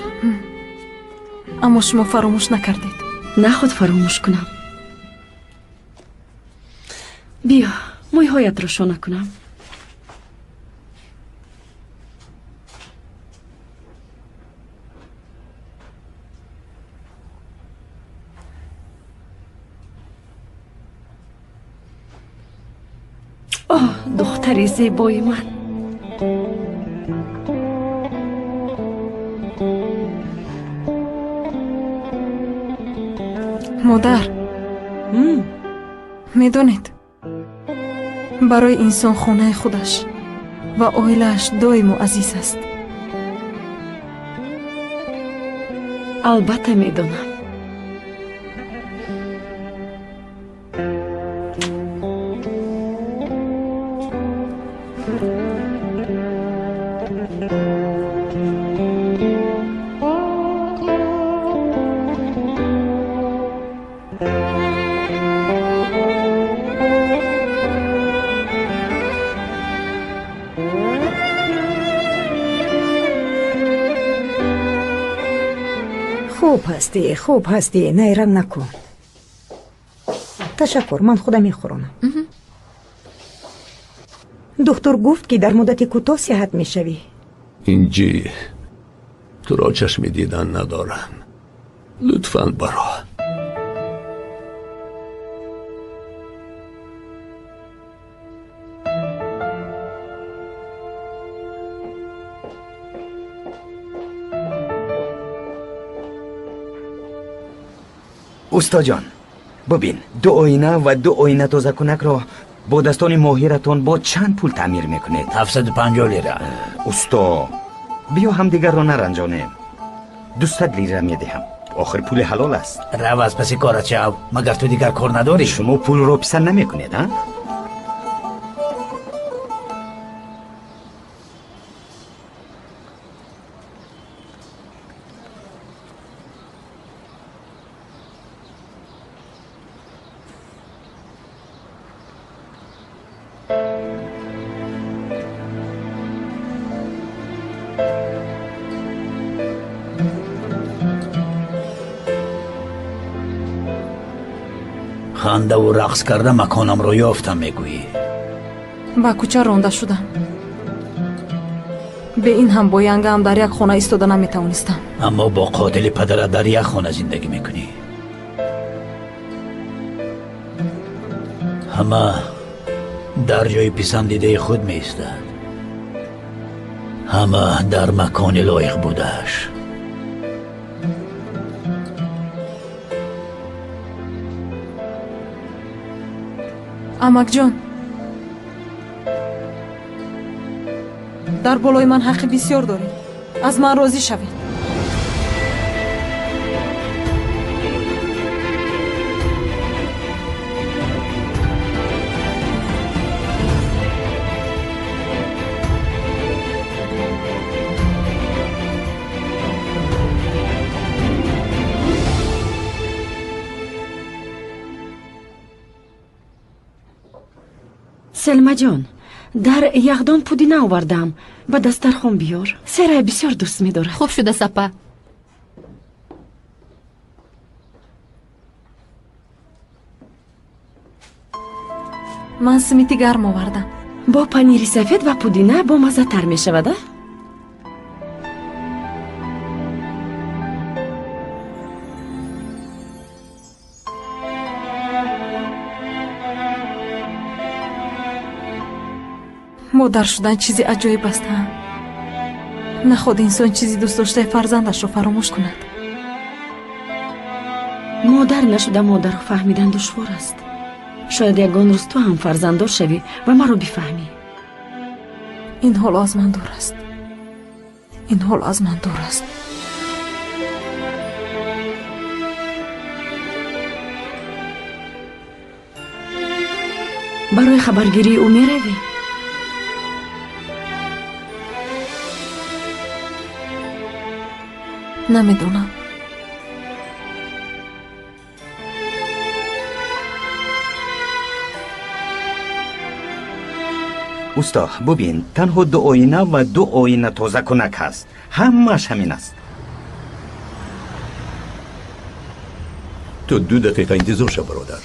[SPEAKER 1] Аммо шумо фаромӯш накардед.
[SPEAKER 11] Наход фаромӯш кунам. Биё, мӯйҳоятро шона кунам. Оҳ, духтари зебои ман.
[SPEAKER 1] Модар, медонед, барои инсон хонаи худаш ва оилааш доимо азиз аст.
[SPEAKER 11] Албатта медонам.
[SPEAKER 3] Хуб ҳастӣ, хуб ҳастӣ, найранг накун. Ташаккур, ман худам мехӯронам. Духтур гуфт, ки дар муддати кӯтоҳ сиҳат мешавӣ.
[SPEAKER 14] Инҷи, туро чашми дидан надорам. Лутфан баро.
[SPEAKER 10] Устоҷон, бибин, ду оина ва ду оина тозакунакро бо дастони моҳиратон бо чанд пул таъмир мекунед?
[SPEAKER 6] 750 лира.
[SPEAKER 10] Усто, биё ҳамдигарро наранҷонем. 200 лира медиҳам. Охир пули ҳалол аст.
[SPEAKER 6] Рав аз паси корат шав, магар ту дигар кор надорӣ?
[SPEAKER 10] Шумо пулро писанд намекунед, а?
[SPEAKER 6] Хандаву рақс карда маконамро ёфтам, мегӯӣ.
[SPEAKER 1] Ба кӯча ронда шудам. Бе ин ҳам бо янгаам дар як хона истода наметавонистам.
[SPEAKER 6] Аммо бо қотили падарат дар як хона зиндагӣ мекунӣ. Ҳама дар ҷои писандидаи худ меистад. Ҳама дар макони лоиқ будааш.
[SPEAKER 1] Амакҷон, дар болои ман ҳаққи бисёр доред. Аз ман розӣ шавед.
[SPEAKER 11] Селмаҷон, дар яхдон пудина овардам. Ба дастархон биёр. Серай бисёр дӯст медорад.
[SPEAKER 2] Хуб шуда, сапа.
[SPEAKER 1] Ман симити гарм овардам.
[SPEAKER 11] Бо панири сафед ва пудина бомаззатар мешавад, а?
[SPEAKER 1] Модар шудан чизи аҷоиб аст, ҳа? Наход инсон чизи дӯстдоштаи фарзандашро фаромӯш кунад.
[SPEAKER 11] Модар нашуда модарро фаҳмидан душвор аст. Шояд ягон рӯз ту ҳам фарзанддор шавӣ ва маро бифаҳмӣ.
[SPEAKER 1] Ин ҳоло аз ман дур аст. Ин ҳоло аз ман дур аст.
[SPEAKER 11] Барои хабаргирии ӯ меравӣ?
[SPEAKER 1] Намедонам.
[SPEAKER 10] Усто, бубин, танҳо ду оина ва ду оина тозакунак ҳаст. Ҳамааш ҳамин аст.
[SPEAKER 14] Ту 2 дақиқа интизор шав, бародар.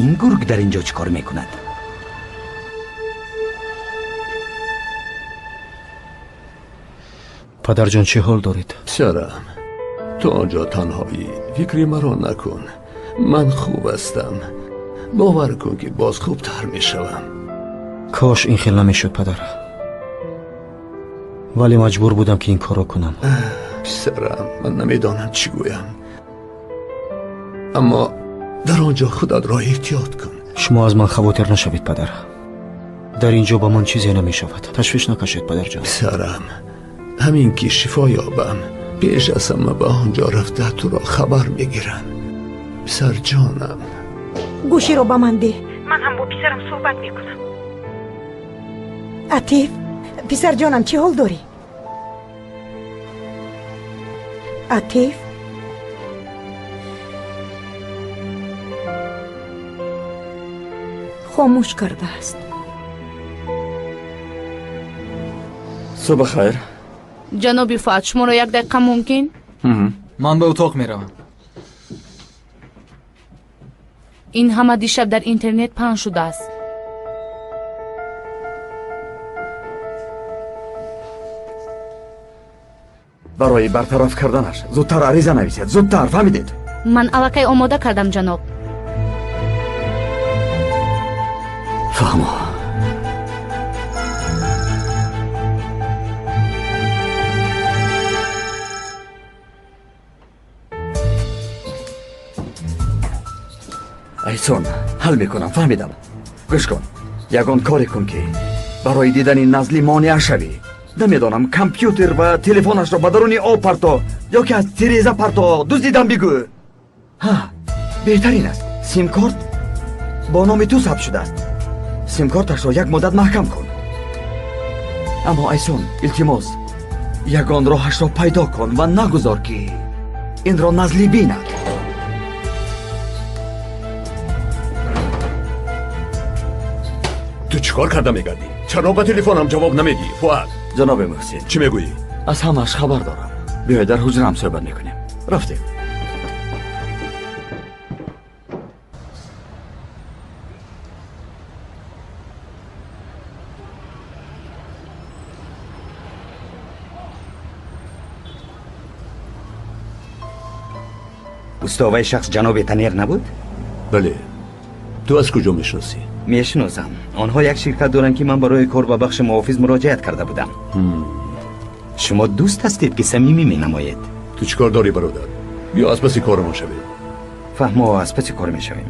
[SPEAKER 10] Ин гург дар ин ҷо чӣ кор мекунад?
[SPEAKER 4] Падарҷон, чӣ ҳол доред?
[SPEAKER 14] Писарам, ту он ҷо танҳоӣ. Фикри маро накун. Ман хуб ҳастам. Бовар кун, ки боз хубтар мешавам.
[SPEAKER 4] Кош ин хел намешуд, падар. Вале маҷбур будам, ки ин корро кунам.
[SPEAKER 14] Писарам, ман намедонам чӣ гӯям. Аммо дар он ҷо худатро эҳтиёт кун.
[SPEAKER 4] Шумо аз ман хавотир нашавед, падар. Дар ин ҷо ба ман чизе намешавад. Ташвиш накашед, падарҷон.
[SPEAKER 14] Писарам, ҳамин ки шифо ёбам, пеш аз ҳама ба он ҷо рафта туро хабар мегирам. Писарҷонам.
[SPEAKER 3] Гӯширо ба ман деҳ. Ман ҳам бо писарам суҳбат мекунам. Атиф, писарҷонам, чӣ ҳол дорӣ? Атиф? Хомӯш кардааст.
[SPEAKER 8] Субҳ хайр.
[SPEAKER 15] Ҷаноби Фуад, шуморо як дақиқа мумкин?
[SPEAKER 9] Ман ба утоқ меравам.
[SPEAKER 15] Ин ҳама дишаб дар интернет паҳн шудааст.
[SPEAKER 8] Барои бартараф карданаш зудтар ариза нависед, зудтар, фаҳмидед?
[SPEAKER 15] Ман аллакай омода кардам, ҷаноб.
[SPEAKER 8] Фаҳмо. Айсон, ҳал мекунам, фаҳмидам. Гӯш кун, ягон коре кун, ки барои дидани Назлӣ монеа шавӣ. Намедонам, компютер ва телефонашро ба даруни об парто ё ки аз тиреза парто, дуздидам бигӯ. Ҳа, беҳтарин аст. Симкорт бо номи ту сабт шудааст. Симкорташро як муддат маҳкам кун. Аммо Айсон, илтимос, ягон роҳашро пайдо кун ва нагузор, ки инро Назлӣ бинад.
[SPEAKER 14] Ту чӣ кор карда мегардӣ? Чаро ба телефонам ҷавоб намедиҳӣ, Фуад?
[SPEAKER 8] Ҷаноби Муҳсин.
[SPEAKER 14] Чӣ мегӯӣ?
[SPEAKER 8] Аз ҳамааш хабар дорам. Биёед дар ҳуҷраам суҳбат мекунем. Рафтем.
[SPEAKER 10] Устоваи шахс ҷаноби Танер набуд?
[SPEAKER 14] Бале. Ту аз куҷо мешиносӣ?
[SPEAKER 10] Мешиносам. Онҳо як ширкат доранд, ки ман барои кор ба бахши муҳофиз муроҷиат карда будам. Шумо дӯст ҳастед, ки самимӣ менамоед.
[SPEAKER 14] Ту чӣ кор дорӣ, бародар? Ё аз паси корамон шавем?
[SPEAKER 10] Фаҳмо, аз паси кор мешавем.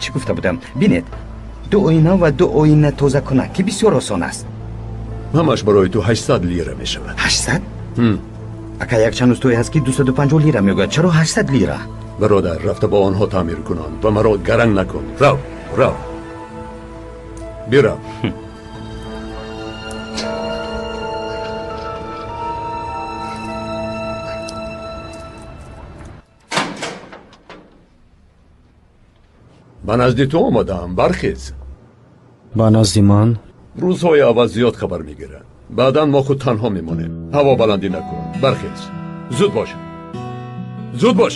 [SPEAKER 10] Чӣ гуфта будам? Бинед, ду оина ва ду оина тозакунак, ки бисёр осон аст.
[SPEAKER 14] Ҳамаш барои ту 800 лира мешавад.
[SPEAKER 10] 800? Ака, якчанд устое ҳаст, ки 250 лира мегӯяд. Чаро 800 лира?
[SPEAKER 14] Бародар, рафта бо онҳо таъмир кунон ва маро гаранг накун. Рав, рав. Бирав. Ба назди ту омадаам, бархез.
[SPEAKER 4] Ба назди ман?
[SPEAKER 14] Рӯзҳои аввал зиёд хабар мегиранд. Баъдан мо худ танҳо мемонем. Ҳаво баландӣ накун. Бархез. Зуд бош. Зуд бош.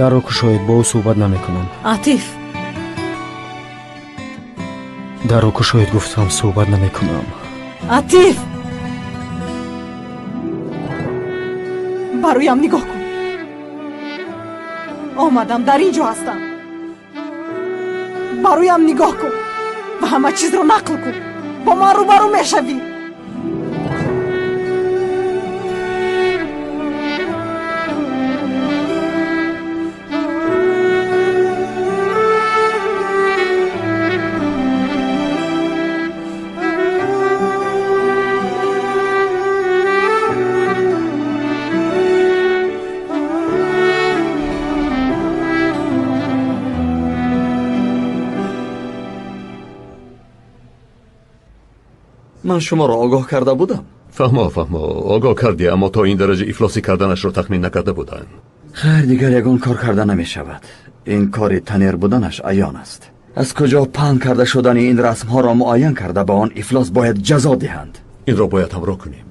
[SPEAKER 4] Дарро кушоед, бо ӯ суҳбат намекунам.
[SPEAKER 1] Атиф!
[SPEAKER 4] Дарро кушоед, гуфтам, суҳбат намекунам.
[SPEAKER 1] Атиф! Ба рӯям нигоҳ кун. Омадам, дар ин ҷо ҳастам. Ба рӯям нигоҳ кун ва ҳама чизро нақл кун. Бо ман рӯбарӯ мешавӣ.
[SPEAKER 8] Ман шуморо огоҳ карда будам.
[SPEAKER 14] Фаҳмо, фаҳмо, огоҳ кардӣ, аммо то ин дараҷа ифлосӣ карданашро тахмин накарда будам.
[SPEAKER 8] Хайр, дигар ягон кор карда намешавад. Ин кори Танер буданаш аён аст. Аз куҷо паҳн карда шудани ин расмҳоро муайян карда ба он ифлос бояд ҷазо диҳанд.
[SPEAKER 14] Инро бояд ҳамроҳ кунем.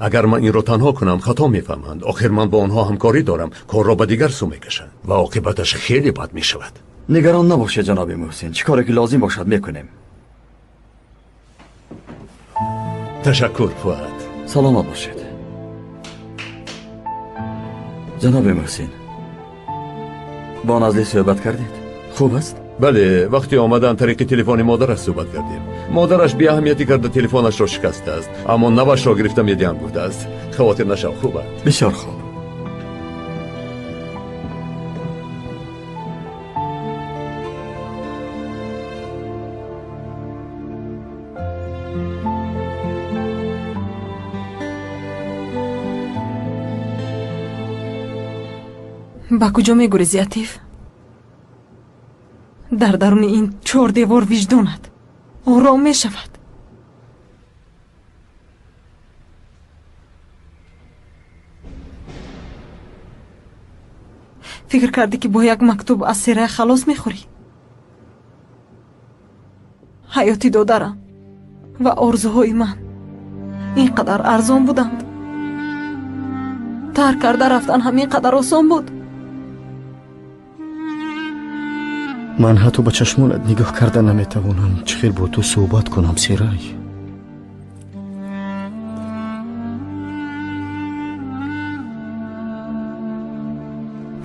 [SPEAKER 14] Агар ман инро танҳо кунам, хато мефаҳманд. Охир ман бо онҳо ҳамкорӣ дорам. Корро ба дигар сӯ мекашанд ва оқибаташ хеле бад мешавад.
[SPEAKER 8] Нигарон набошед, ҷаноби Муҳсин. Чӣ коре ки лозим бошад мекунем.
[SPEAKER 14] Ташаккур, Фуад.
[SPEAKER 8] Саломат бошед. Ҷаноби Муҳсин, бо Назлӣ суҳбат кардед? Хуб аст?
[SPEAKER 14] Бале, вақте омадан тариқи телефони модараш суҳбат кардем. Модараш беаҳамиятӣ карда телефонашро шикастааст, аммо навашро гирифта медиҳам гуфтааст. Хавотир нашав, хуб аст.
[SPEAKER 8] Бисёр хуб.
[SPEAKER 1] Ба куҷо мегурезӣ, Атиф? Дар даруни ин чор девор виҷдонат ором мешавад. Фикр кардӣ, ки бо як мактуб аз Серая халос мехӯрӣ? Ҳаёти додарам ва орзуҳои ман ин қадар арзон буданд. Тарк карда рафтан ҳам ин қадар осон буд.
[SPEAKER 4] Ман ҳатто ба чашмонат нигоҳ карда наметавонам. Чӣ хел бо ту суҳбат кунам, Серай?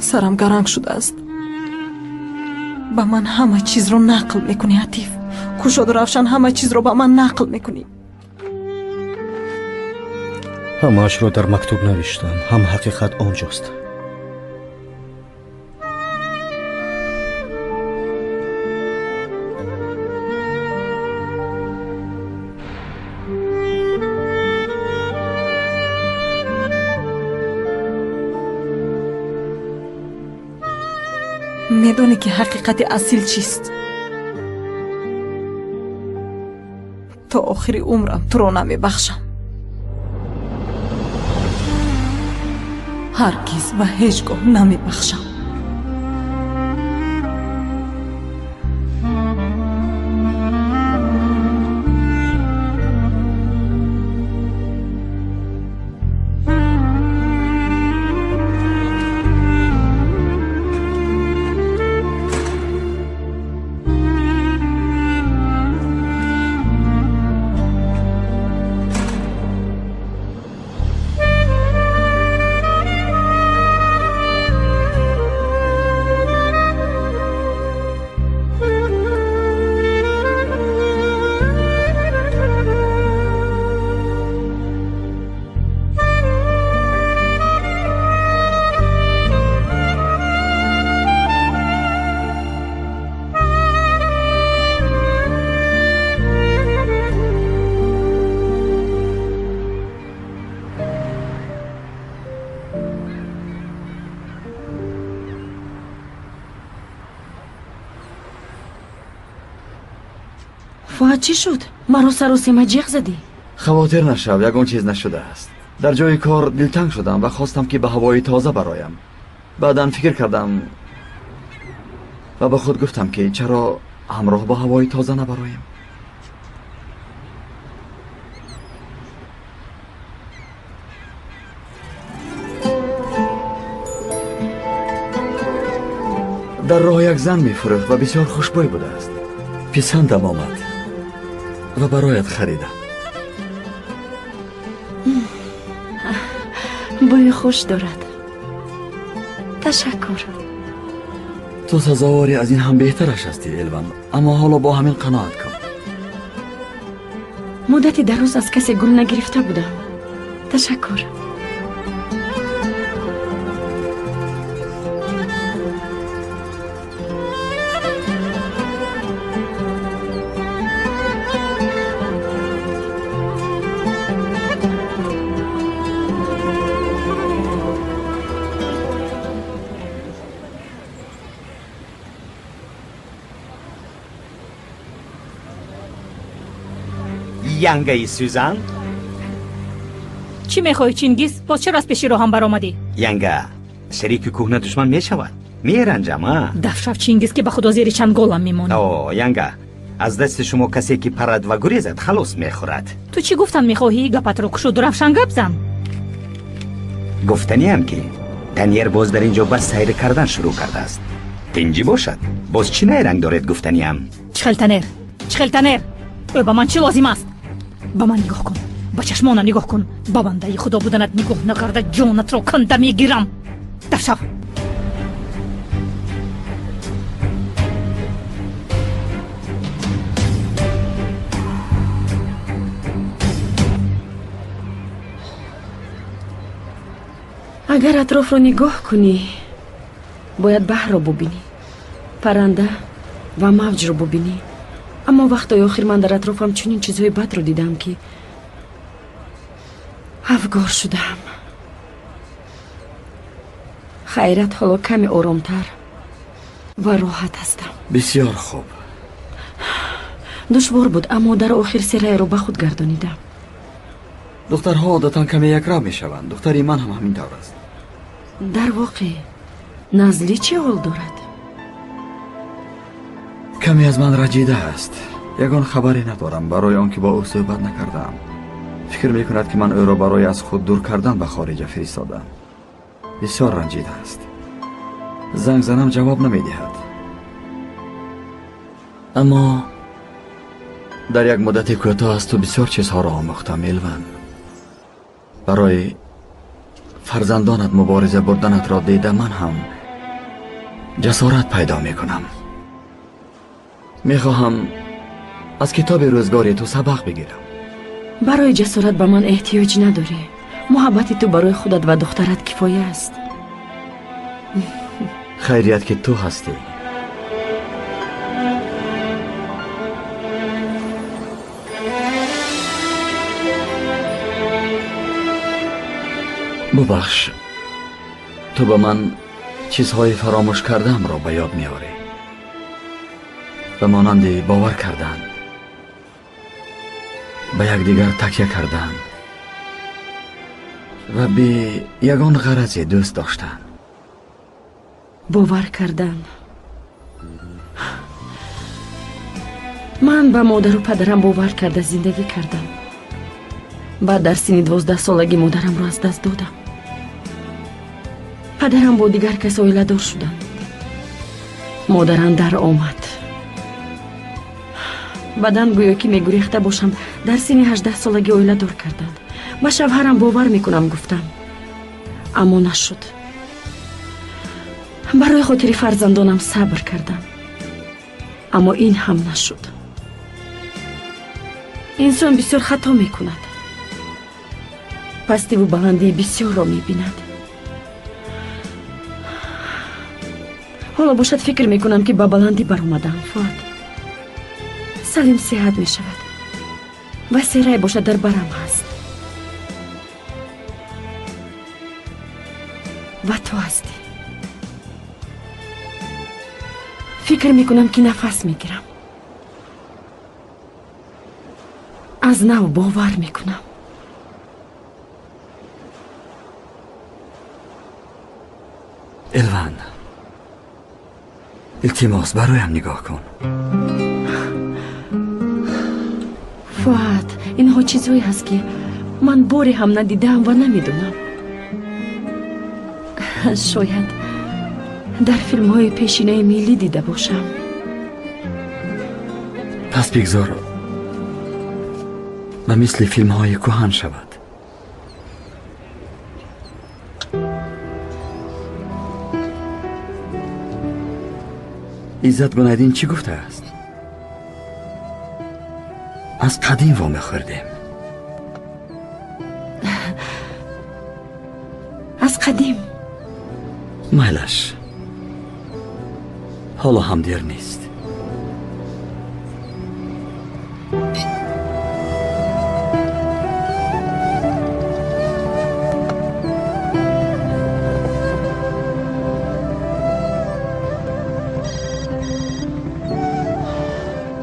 [SPEAKER 1] Сарам гаранг шудааст. Ба ман ҳама чизро нақл мекунӣ, Атиф. Кушоду равшан ҳама чизро ба ман нақл мекунӣ.
[SPEAKER 4] Ҳамаашро дар мактуб навиштам. Ҳам ҳақиқат он ҷост.
[SPEAKER 1] Медонӣ, ки ҳақиқати асил чист? То охири умрам туро намебахшам. Ҳаргиз ва ҳеҷ гоҳ намебахшам.
[SPEAKER 11] Фуад, чӣ шуд? Маро саросема ҷеғ задӣ.
[SPEAKER 8] Хавотир нашав, ягон чиз нашудааст. Дар ҷои кор дилтанг шудам ва хостам, ки ба ҳавои тоза бароям. Баъдан фикр кардам ва ба худ гуфтам, ки чаро ҳамроҳ бо ҳавои тоза набароем. Дар роҳ як зан мефурӯхт ва бисёр хушбӯй будааст. Писандам омад ва бароят харидам.
[SPEAKER 11] Бӯи хуш дорад. Ташаккур.
[SPEAKER 8] Ту сазовори аз ин ҳам беҳтараш ҳастӣ, Элван, аммо ҳоло бо ҳамин қаноат кун.
[SPEAKER 11] Муддати дароз аз касе гул нагирифта будам. Ташаккур.
[SPEAKER 10] Янгаи Сюзан?
[SPEAKER 7] Чӣ мехоҳӣ, Чингиз? Боз чаро аз пеши роҳам баромадӣ?
[SPEAKER 10] Янга, шарики кӯҳна душман мешавад. Меранҷам, а?
[SPEAKER 7] Дафшав, Чингиз, ки ба худо зери чанголам мемонӣ.
[SPEAKER 10] О, янга, аз дасти шумо касе ки парад ва гурезад, халос мехӯрад.
[SPEAKER 7] Ту чӣ гуфтан мехоҳӣ? Гапатро кушоду равшан гап зан.
[SPEAKER 10] Гуфтаниам ки Таньер боз дар ин ҷо ба сайр кардан шурӯъ кардааст. Тинҷӣ бошад, боз чӣ найранг доред гуфтаниам?
[SPEAKER 7] Чихел Танер? Чихел Танер? Ӯ ба ман чӣ лозим аст? Ба ман нигоҳ кун, ба чашмонам нигоҳ кун. Ба бандаи худо буданат нигоҳ накарда ҷонатро канда мегирам. Дафшав.
[SPEAKER 11] Агар атрофро нигоҳ кунӣ, бояд баҳрро бубинӣ, парранда ва мавҷро бубинӣ. Аммо вақтҳои охир ман дар атрофам чунин чизҳои бадро дидам, ки афгор шудаам. Хайрат, ҳоло каме оромтар ва роҳат ҳастам.
[SPEAKER 8] Бисёр хуб.
[SPEAKER 11] Душвор буд, аммо дар охир Серайро ба худ гардонидам.
[SPEAKER 8] Духтарҳо одатан каме якрав мешаванд. Духтари ман ҳам ҳамин тавр аст.
[SPEAKER 11] Дар воқеъ Назлӣ чӣ ҳол дорад?
[SPEAKER 8] Каме аз ман раҷида аст. Ягон хабаре надорам барои он ки бо ӯ суҳбат накардаам. Фикр мекунад, ки ман ӯро барои аз худ дур кардан ба хориҷа фиристодам. Бисёр ранҷида аст. Занг занам, ҷавоб намедиҳад. Аммо дар як муддати кӯтоҳ аз ту бисёр чизҳоро омӯхтам, Элван. Барои фарзандонат мубориза бурданатро дида ман ҳам ҷасорат пайдо мекунам. Мехоҳам аз китоби рӯзгори ту сабақ бигирам.
[SPEAKER 11] Барои ҷасорат ба ман эҳтиёҷ надорӣ. Муҳаббати ту барои худат ва духтарат кифоя аст.
[SPEAKER 8] Хайрият ки ту ҳастӣ. Бубахш, ту ба ман чизҳои фаромӯш кардаамро ба ёд меорӣ. Ба монанди бовар кардан, ба якдигар такя кардан ва бе ягон ғаразе дӯст доштан.
[SPEAKER 11] Бовар кардан. Ман ба модару падарам бовар карда зиндагӣ кардам. Баъд дар синни 12 солагӣ модарамро аз даст додам. Падарам бо дигар кас оиладор шуданд. Модарам дар омад. Баъдан гӯё ки мегурехта бошам, дар синни 18 солагӣ оиладор карданд. Ба шавҳарам бовар мекунам гуфтам, аммо нашуд. Барои хотири фарзандонам сабр кардам, аммо ин ҳам нашуд. Инсон бисёр хато мекунад, пастиву баландии бисёрро мебинад. Ҳоло бошад фикр мекунам, ки ба баландӣ баромадаам. Фуад, Салим сеҳат мешавад ва Серай бошад дар барам ҳаст ва ту ҳастӣ. Фикр мекунам, ки нафас мегирам, аз нав бовар мекунам.
[SPEAKER 8] Элван, илтимос, бароям нигоҳ кун.
[SPEAKER 11] Фуад, инҳо чизҳое ҳаст, ки ман боре ҳам надидаам ва намедонам. Шояд дар филмҳои пешинаи миллӣ дида бошам.
[SPEAKER 8] Пас бигзор ба мисли филмҳои кӯҳан шавад. Иззат Гунайдин чӣ гуфтааст? Аз қадим вомехӯрдем.
[SPEAKER 11] Аз қадим.
[SPEAKER 8] Майлаш, ҳоло ҳам дер нест.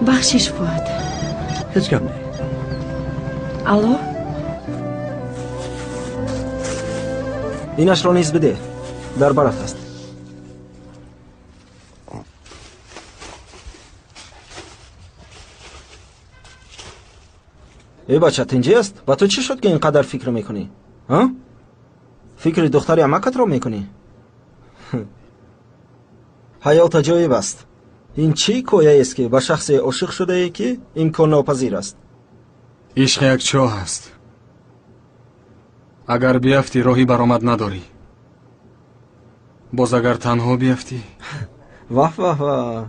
[SPEAKER 11] Бахшиш, Фуад.
[SPEAKER 8] Ҳеҷ гап не.
[SPEAKER 11] Алло?
[SPEAKER 16] Инашро низ бидеҳ, дар барат аст. Э бача, тинҷӣ аст? Ба ту чӣ шуд, ки ин қадар фикр мекунӣ? А? Фикри духтари амакатро мекунӣ? Ҳаёт аҷоиб аст. Ин чӣ ҳикояест, ки ба шахсе ошиқ шудае, ки имконнопазир аст?
[SPEAKER 9] Ишқ як чоҳ аст. Агар биафтӣ, роҳи баромад надорӣ. Боз агар танҳо биафтӣ.
[SPEAKER 16] Ваҳ, ваҳ, ваҳ.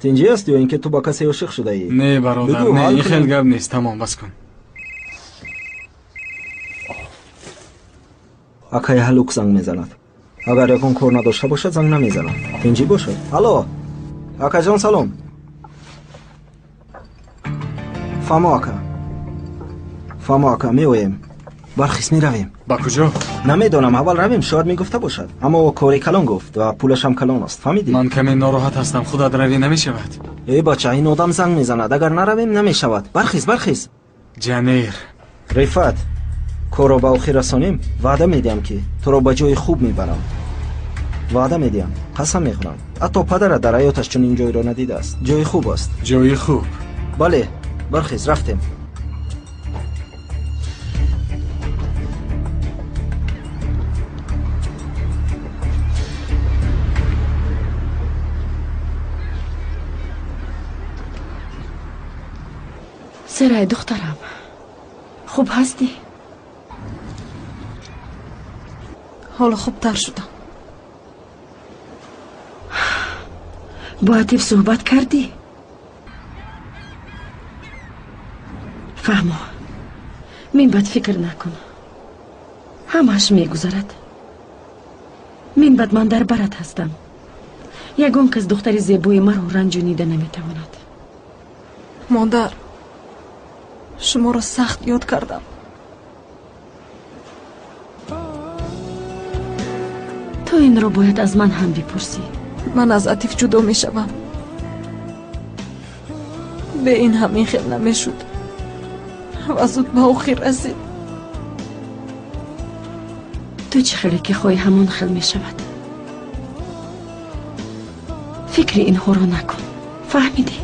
[SPEAKER 16] Тинҷӣ аст ё ин ки ту ба касе ошиқ шудаӣ?
[SPEAKER 9] Не, бародар, не, ин хел гап нест. Тамом, бас кун.
[SPEAKER 16] Акай Ҳалук занг мезанад. Агар ягон кор надошта бошад, занг намезанад. Тинҷӣ бошад. Алло, акаҷон, салом. Фаҳмо, ака, фаҳмо, ака, меоем. Бархис, меравем.
[SPEAKER 9] Ба куҷо?
[SPEAKER 16] Намедонам, аввал равем, шояд мегуфта бошад. Аммо кори калон гуфт ва пулашам калон аст, фаҳмидӣ?
[SPEAKER 9] Ман каме нороҳат ҳастам, худат равӣ намешавад.
[SPEAKER 16] Э бача, ин одам занг мезанад. Агар наравем, намешавад. Бархис, бархис.
[SPEAKER 9] Ҷанир.
[SPEAKER 16] Рифат, корро ба охир расонем, ваъда медиҳам, ки туро ба ҷои хуб мебарам. Ваъда медиҳам, қасам мехӯрам. Ҳатто падарат дар ҳаёташ чунин ҷойро надидааст. Ҷои хуб аст.
[SPEAKER 9] Ҷои хуб?
[SPEAKER 16] Бале, бархез, рафтем.
[SPEAKER 11] Серай, духтарам, хуб ҳастӣ?
[SPEAKER 1] Ҳоло хубтар шудам.
[SPEAKER 11] Бо Атиф суҳбат кардӣ? Фаҳмо, минбаъд фикр накун, ҳамааш мегузарад. Минбаъд ман дар барат ҳастам. Ягон кас духтари зебои маро ранҷонида наметавонад.
[SPEAKER 1] Модар, шуморо сахт ёд кардам.
[SPEAKER 11] Ту инро бояд аз ман ҳам бипурсӣ.
[SPEAKER 1] Ман аз Атиф ҷудо мешавам. Бе ин ҳам ин хел намешуд ва зуд ба охир расид.
[SPEAKER 11] Ту чӣ хеле ки хоҳӣ, ҳамон хел мешавад. Фикри инҳоро накун, фаҳмидӣ?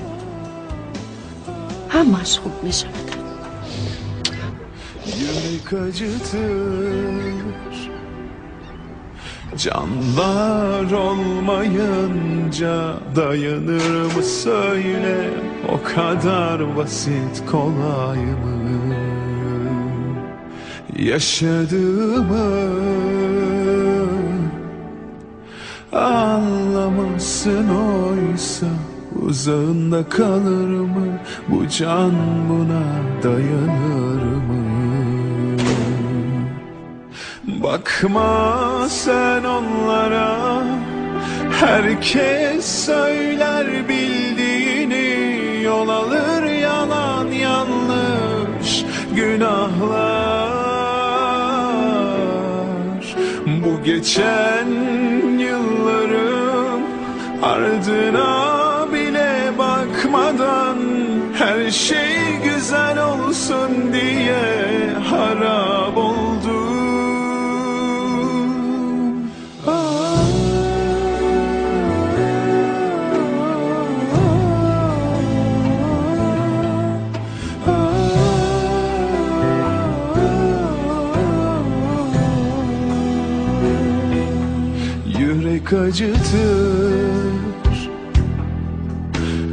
[SPEAKER 11] Ҳамааш хуб мешавад.
[SPEAKER 17] Yürek acıtır, canlar olmayınca dayanır mı söyle, o kadar basit kolay mı? Yaşadığımı anlamazsın oysa, uzağında kalır mı bu can, buna dayanır mı? Bakma sen onlara, herkes söyler bildiğini, yol alır yalan yanlış günahlar. Bu geçen yılların ardına bile bakmadan, her şey güzel olsun diye harap oldu. Yürek acıtır,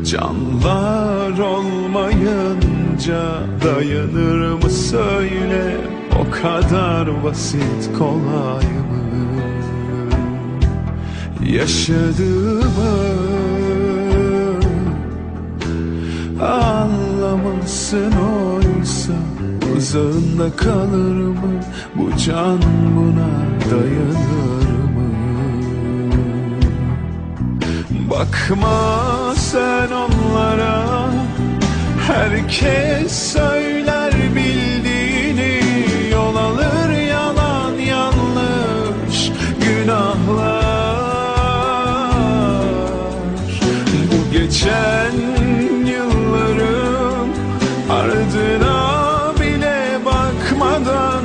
[SPEAKER 17] canlar olmayınca dayanır mı söyle, o kadar basit kolay mı? Yaşadığımı anlamazsın oysa, uzağında kalır mı bu can, buna dayanır mı? Bakma sen onlara, herkes söyler bildiğini, yol alır yalan yanlış günahlar. Bu geçen yılların ardına bile bakmadan,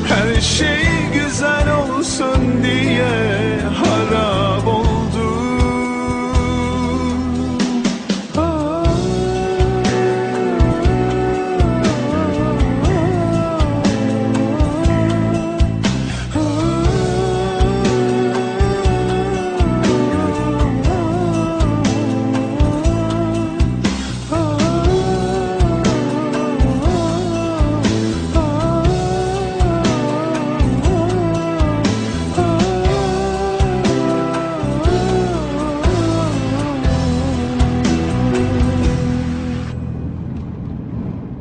[SPEAKER 17] her şey güzel olsun diye harap oldu.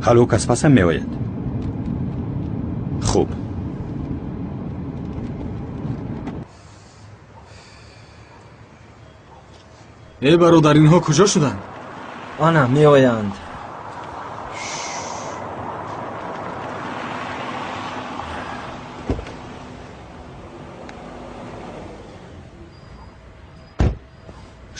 [SPEAKER 10] Халук аз пасам меояд. Хуб.
[SPEAKER 9] Э бародар, инҳо куҷо шуданд?
[SPEAKER 16] Ана меоянд.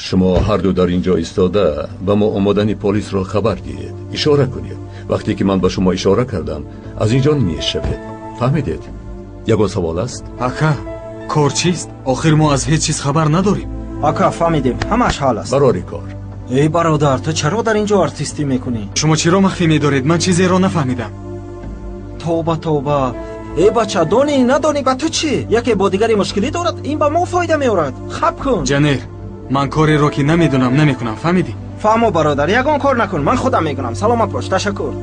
[SPEAKER 14] Шумо ҳарду дар ин ҷо истода ба мо омадани полисро хабар диҳед, ишора кунед. Вақте ки ман ба шумо ишора кардам, аз ин ҷо низ шавед. Фаҳмидед? Ягон савол аст?
[SPEAKER 9] Ака, кор чист? Охир мо аз ҳеҷ чиз хабар надорем.
[SPEAKER 16] Ака, фаҳмидем, ҳамааш ҳал аст.
[SPEAKER 14] Барори кор.
[SPEAKER 16] Эй бародар, ту чаро дар ин ҷо артистӣ мекунӣ?
[SPEAKER 9] Шумо чиро махфӣ медоред? Ман чизеро нафаҳмидам.
[SPEAKER 16] Тавба, тавба. Эй бача, донӣ надонӣ ба ту чӣ? Яке бо дигаре мушкилӣ дорад, ин ба мо фоида меорад. Хаб кун.
[SPEAKER 9] Ҷанер, ман кореро ки намедонам намекунам, фаҳмидӣ?
[SPEAKER 16] Фаҳмо бародар, ягон кор накун, ман худам мекунам. Саломат бош, ташаккур.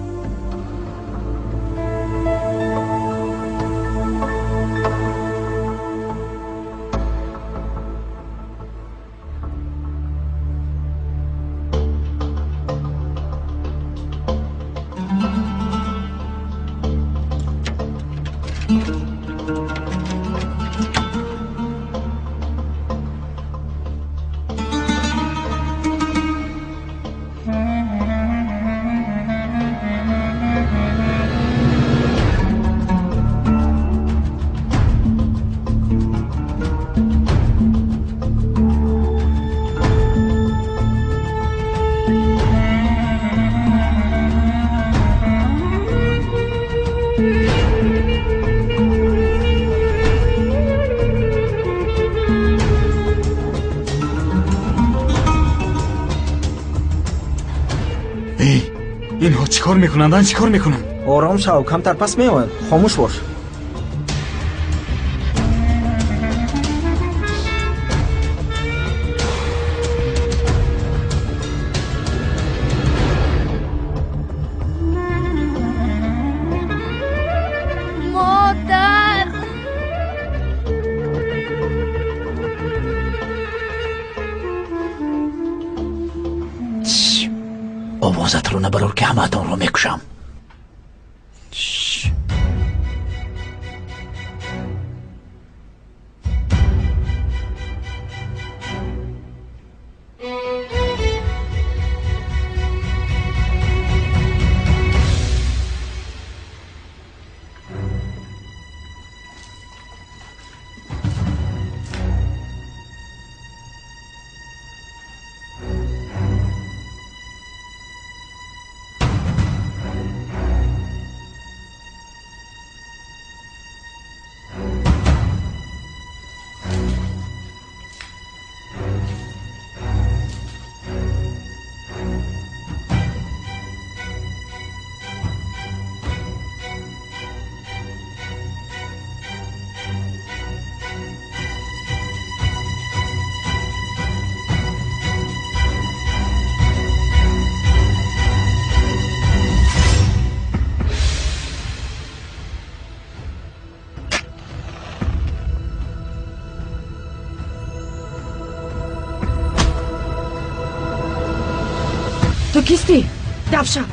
[SPEAKER 9] Инҳо чӣ кор мекунанд? Чӣ кор мекунанд?
[SPEAKER 16] Ором шав, камтар пас меояд. Хомӯш бош.
[SPEAKER 12] Модар!
[SPEAKER 6] Овозатро набарор, ки ҳамаатонро мекушам.
[SPEAKER 11] Ту кистӣ? Дав шав,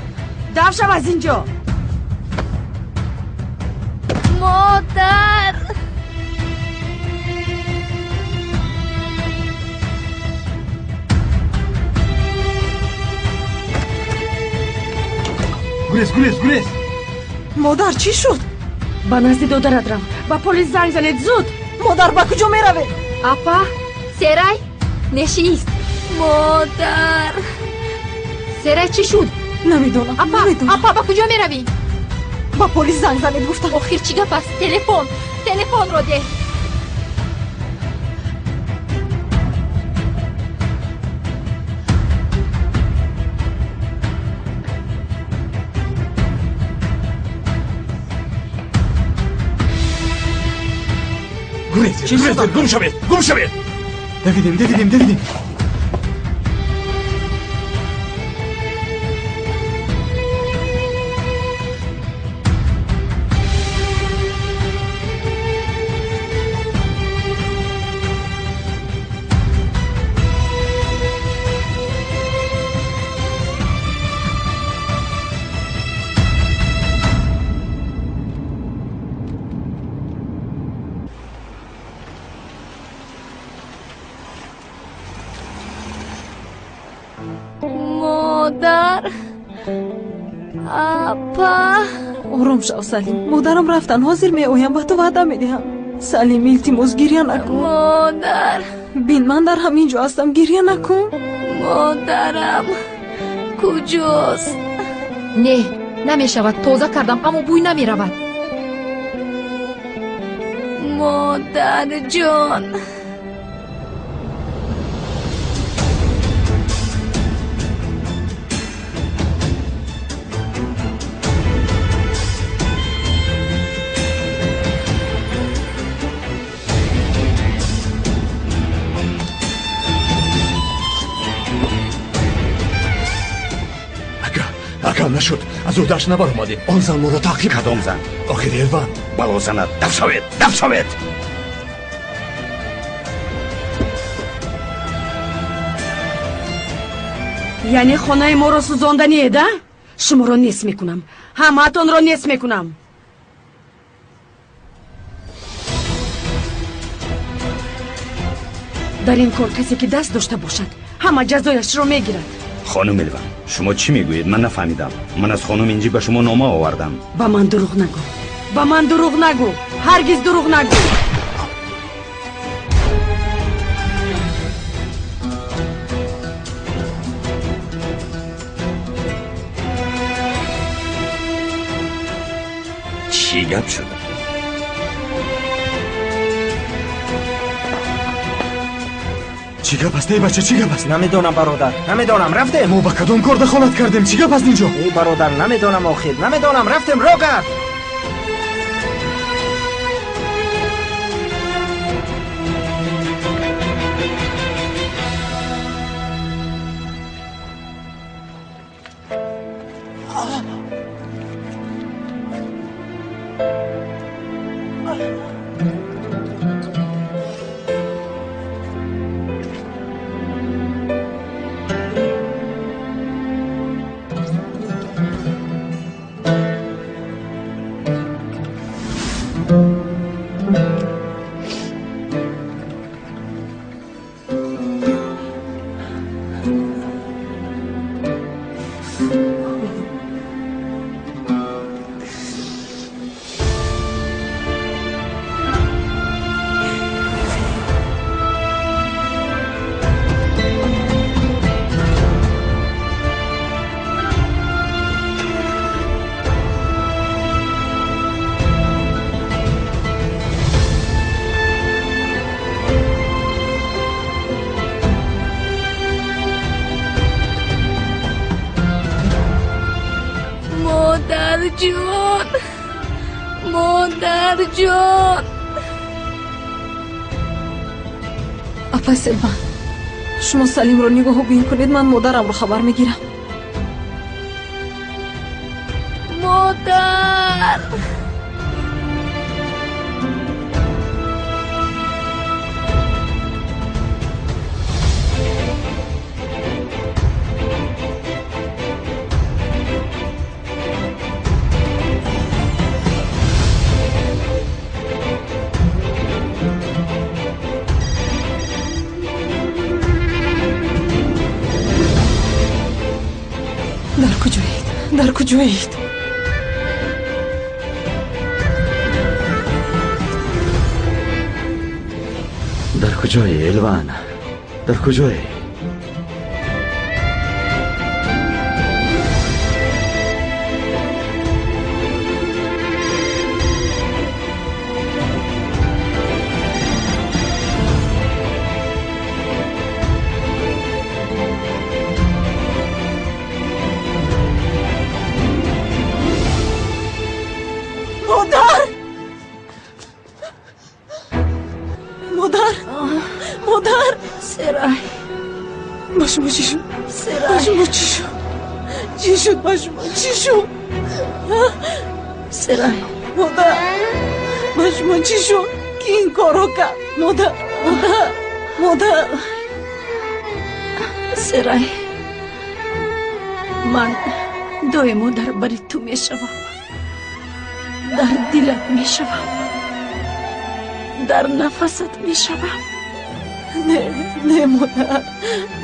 [SPEAKER 11] дав шав аз ин ҷо.
[SPEAKER 12] Модар!
[SPEAKER 5] Гурез, гурез, гурез!
[SPEAKER 1] Модар, чӣ шуд?
[SPEAKER 11] Ба назди додарат рав, ба полис занг занед, зуд.
[SPEAKER 1] Модар, ба куҷо меравед?
[SPEAKER 2] Апа, Серай, нешист.
[SPEAKER 12] Модар!
[SPEAKER 2] Серай, чӣ шуд?
[SPEAKER 1] Намедонам.
[SPEAKER 2] Апа, апа, ба куҷо меравӣ?
[SPEAKER 1] Ба полис занг занед, гуфтам.
[SPEAKER 2] Охир чӣ гап аст? Телефон, телефонро деҳ.
[SPEAKER 5] Гурезед, гурезед, гум шавед, гум шавед!
[SPEAKER 9] Давидем, давидем, давидем.
[SPEAKER 12] Апа.
[SPEAKER 1] Ором шав, Салим. Модарам рафтан, ҳозир меоям, ба ту ваъда медиҳам. Салим, илтимос, гирья накун.
[SPEAKER 12] Модар.
[SPEAKER 1] Бин, ман дар ҳамин ҷо ҳастам, гирья накун.
[SPEAKER 12] Модарам куҷост?
[SPEAKER 2] Не, намешавад. Тоза кардам, аммо бӯй намеравад.
[SPEAKER 12] Модарҷон.
[SPEAKER 14] Ака, нашуд, аз ӯдаш набаромадем. Он зан моро таъқиб.
[SPEAKER 10] Кадом зан?
[SPEAKER 14] Охир Элван.
[SPEAKER 10] Бало занад. Даф шавед, даф шавед.
[SPEAKER 11] Яъне хонаи моро сӯзонданиед, а? Шуморо нест мекунам, ҳамаатонро нест мекунам. Дар ин кор касе ки даст дошта бошад, ҳама ҷазояшро мегирад.
[SPEAKER 10] Хонум Элван, шумо чӣ мегӯед? Ман нафаҳмидам. Ман аз хонум Инҷи ба шумо нома овардам.
[SPEAKER 11] Ба ман дурӯғ нагӯ, ба ман дурӯғ нагӯ, ҳаргиз дурӯғ нагӯ.
[SPEAKER 10] Чӣ гап шуд?
[SPEAKER 4] Чӣ гап аст, эй бача, чӣ гап аст?
[SPEAKER 16] Намедонам, бародар, намедонам, рафтем.
[SPEAKER 4] Мо ба кадом кор дахолат кардем? Чӣ гап аст инҷо?
[SPEAKER 16] Эй бародар, намедонам, охир намедонам, рафтем, рогард.
[SPEAKER 12] Модарҷон, модарҷон.
[SPEAKER 1] Апай Селван, шумо Салимро нигоҳубин кунед, ман модарамро хабар мегирам.
[SPEAKER 12] Модар.
[SPEAKER 1] Дар куҷоед? Дар куҷоед?
[SPEAKER 10] Дар куҷое, Элван? Дар куҷое?
[SPEAKER 1] Модар! Модар! Модар!
[SPEAKER 11] Серай!
[SPEAKER 1] Ба шумо чӣ шуд?
[SPEAKER 11] Серай!
[SPEAKER 1] Ба шумо чӣ шуд? Чӣ шуд ба шумо? Чӣ шуд?
[SPEAKER 11] Серай!
[SPEAKER 1] Модар! Ба шумо чӣ шуд? Ки ин корро кард? Модар! Модар! Модар!
[SPEAKER 11] Серай! Ман доимо дар бари ту мешавам. Дар дилат мешавам, дар нафасат мешавам.
[SPEAKER 1] Не, не, модар,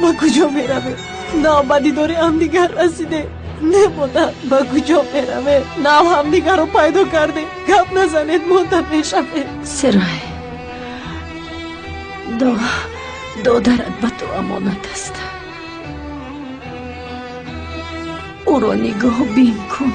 [SPEAKER 1] ба куҷо меравем? На ба дидори ҳамдигар расидем, Не модар, ба куҷо меравед? Нав ҳамдигарро пайдо кардем. Гап назанед, монда мешавед.
[SPEAKER 11] Серай, додарат ба ту амонат аст. Ӯро нигоҳбин кун.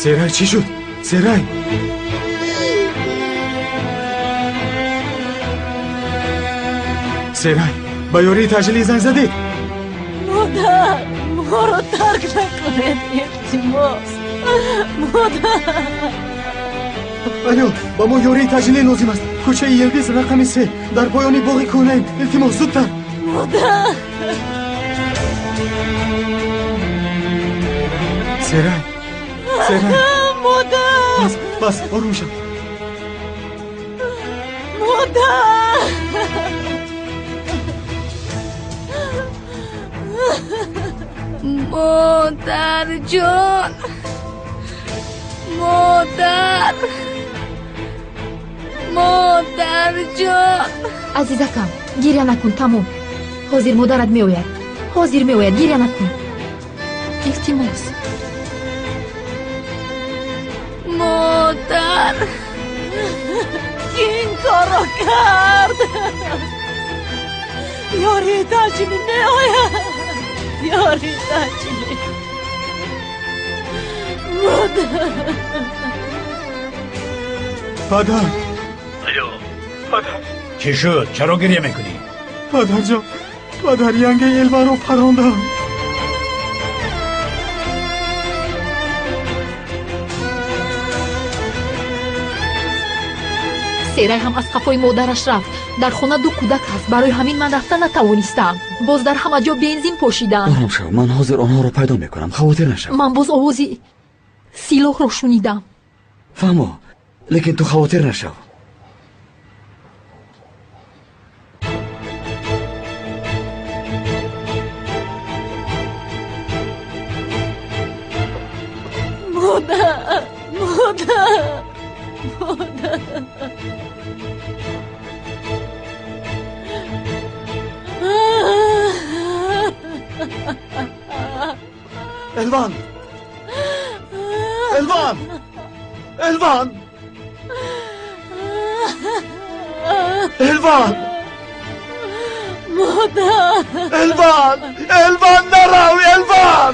[SPEAKER 9] Серай, чӣ шуд? Серай! Серай, ба ёрии таъҷилӣ занг задед?
[SPEAKER 1] Модар, моро тарк накунед, илтимос. Модар!
[SPEAKER 9] Алё, ба мо ёрии таъҷилӣ лозим аст. Кӯчаи Йилдиз рақами 3, дар поёни боғи кӯҳнаем. Илтимос, зудтар.
[SPEAKER 1] Модар!
[SPEAKER 9] Серай! Серай!
[SPEAKER 1] Модар!
[SPEAKER 9] Бас, бас, ором шав.
[SPEAKER 1] Модар!
[SPEAKER 12] Модарҷон! Модар! Модарҷон!
[SPEAKER 2] Азизакам, гиря накун, тамом. Ҳозир модарат меояд. Ҳозир меояд, гиря накун. Илтимос.
[SPEAKER 12] Модар!
[SPEAKER 1] Ки ин корро кард? Ёрии таъҷилӣ меояд. Ёрии таъҷилӣ. Модар!
[SPEAKER 9] Падар!
[SPEAKER 6] Алё!
[SPEAKER 9] Падар!
[SPEAKER 6] Чӣ шуд? Чаро гиря мекунӣ?
[SPEAKER 9] Падарҷон, падар, янгаи Элванро парондам.
[SPEAKER 2] Серай ҳам аз қафои модараш рафт. Дар хона 2 кӯдак ҳаст. Барои ҳамин ман рафта натавонистам. Боз дар ҳама ҷо бензин пошидам.
[SPEAKER 8] Ором шав, ман ҳозир онҳоро пайдо мекунам. Хавотир нашав.
[SPEAKER 2] Ман боз овози силоҳро шунидам.
[SPEAKER 8] Фаҳмо, лекин ту хавотир нашав.
[SPEAKER 1] Модар! Модар! Модар!
[SPEAKER 9] Элван! Элван! Элван! Элван!
[SPEAKER 1] Модар!
[SPEAKER 9] Элван! Элван, нарав! Элван!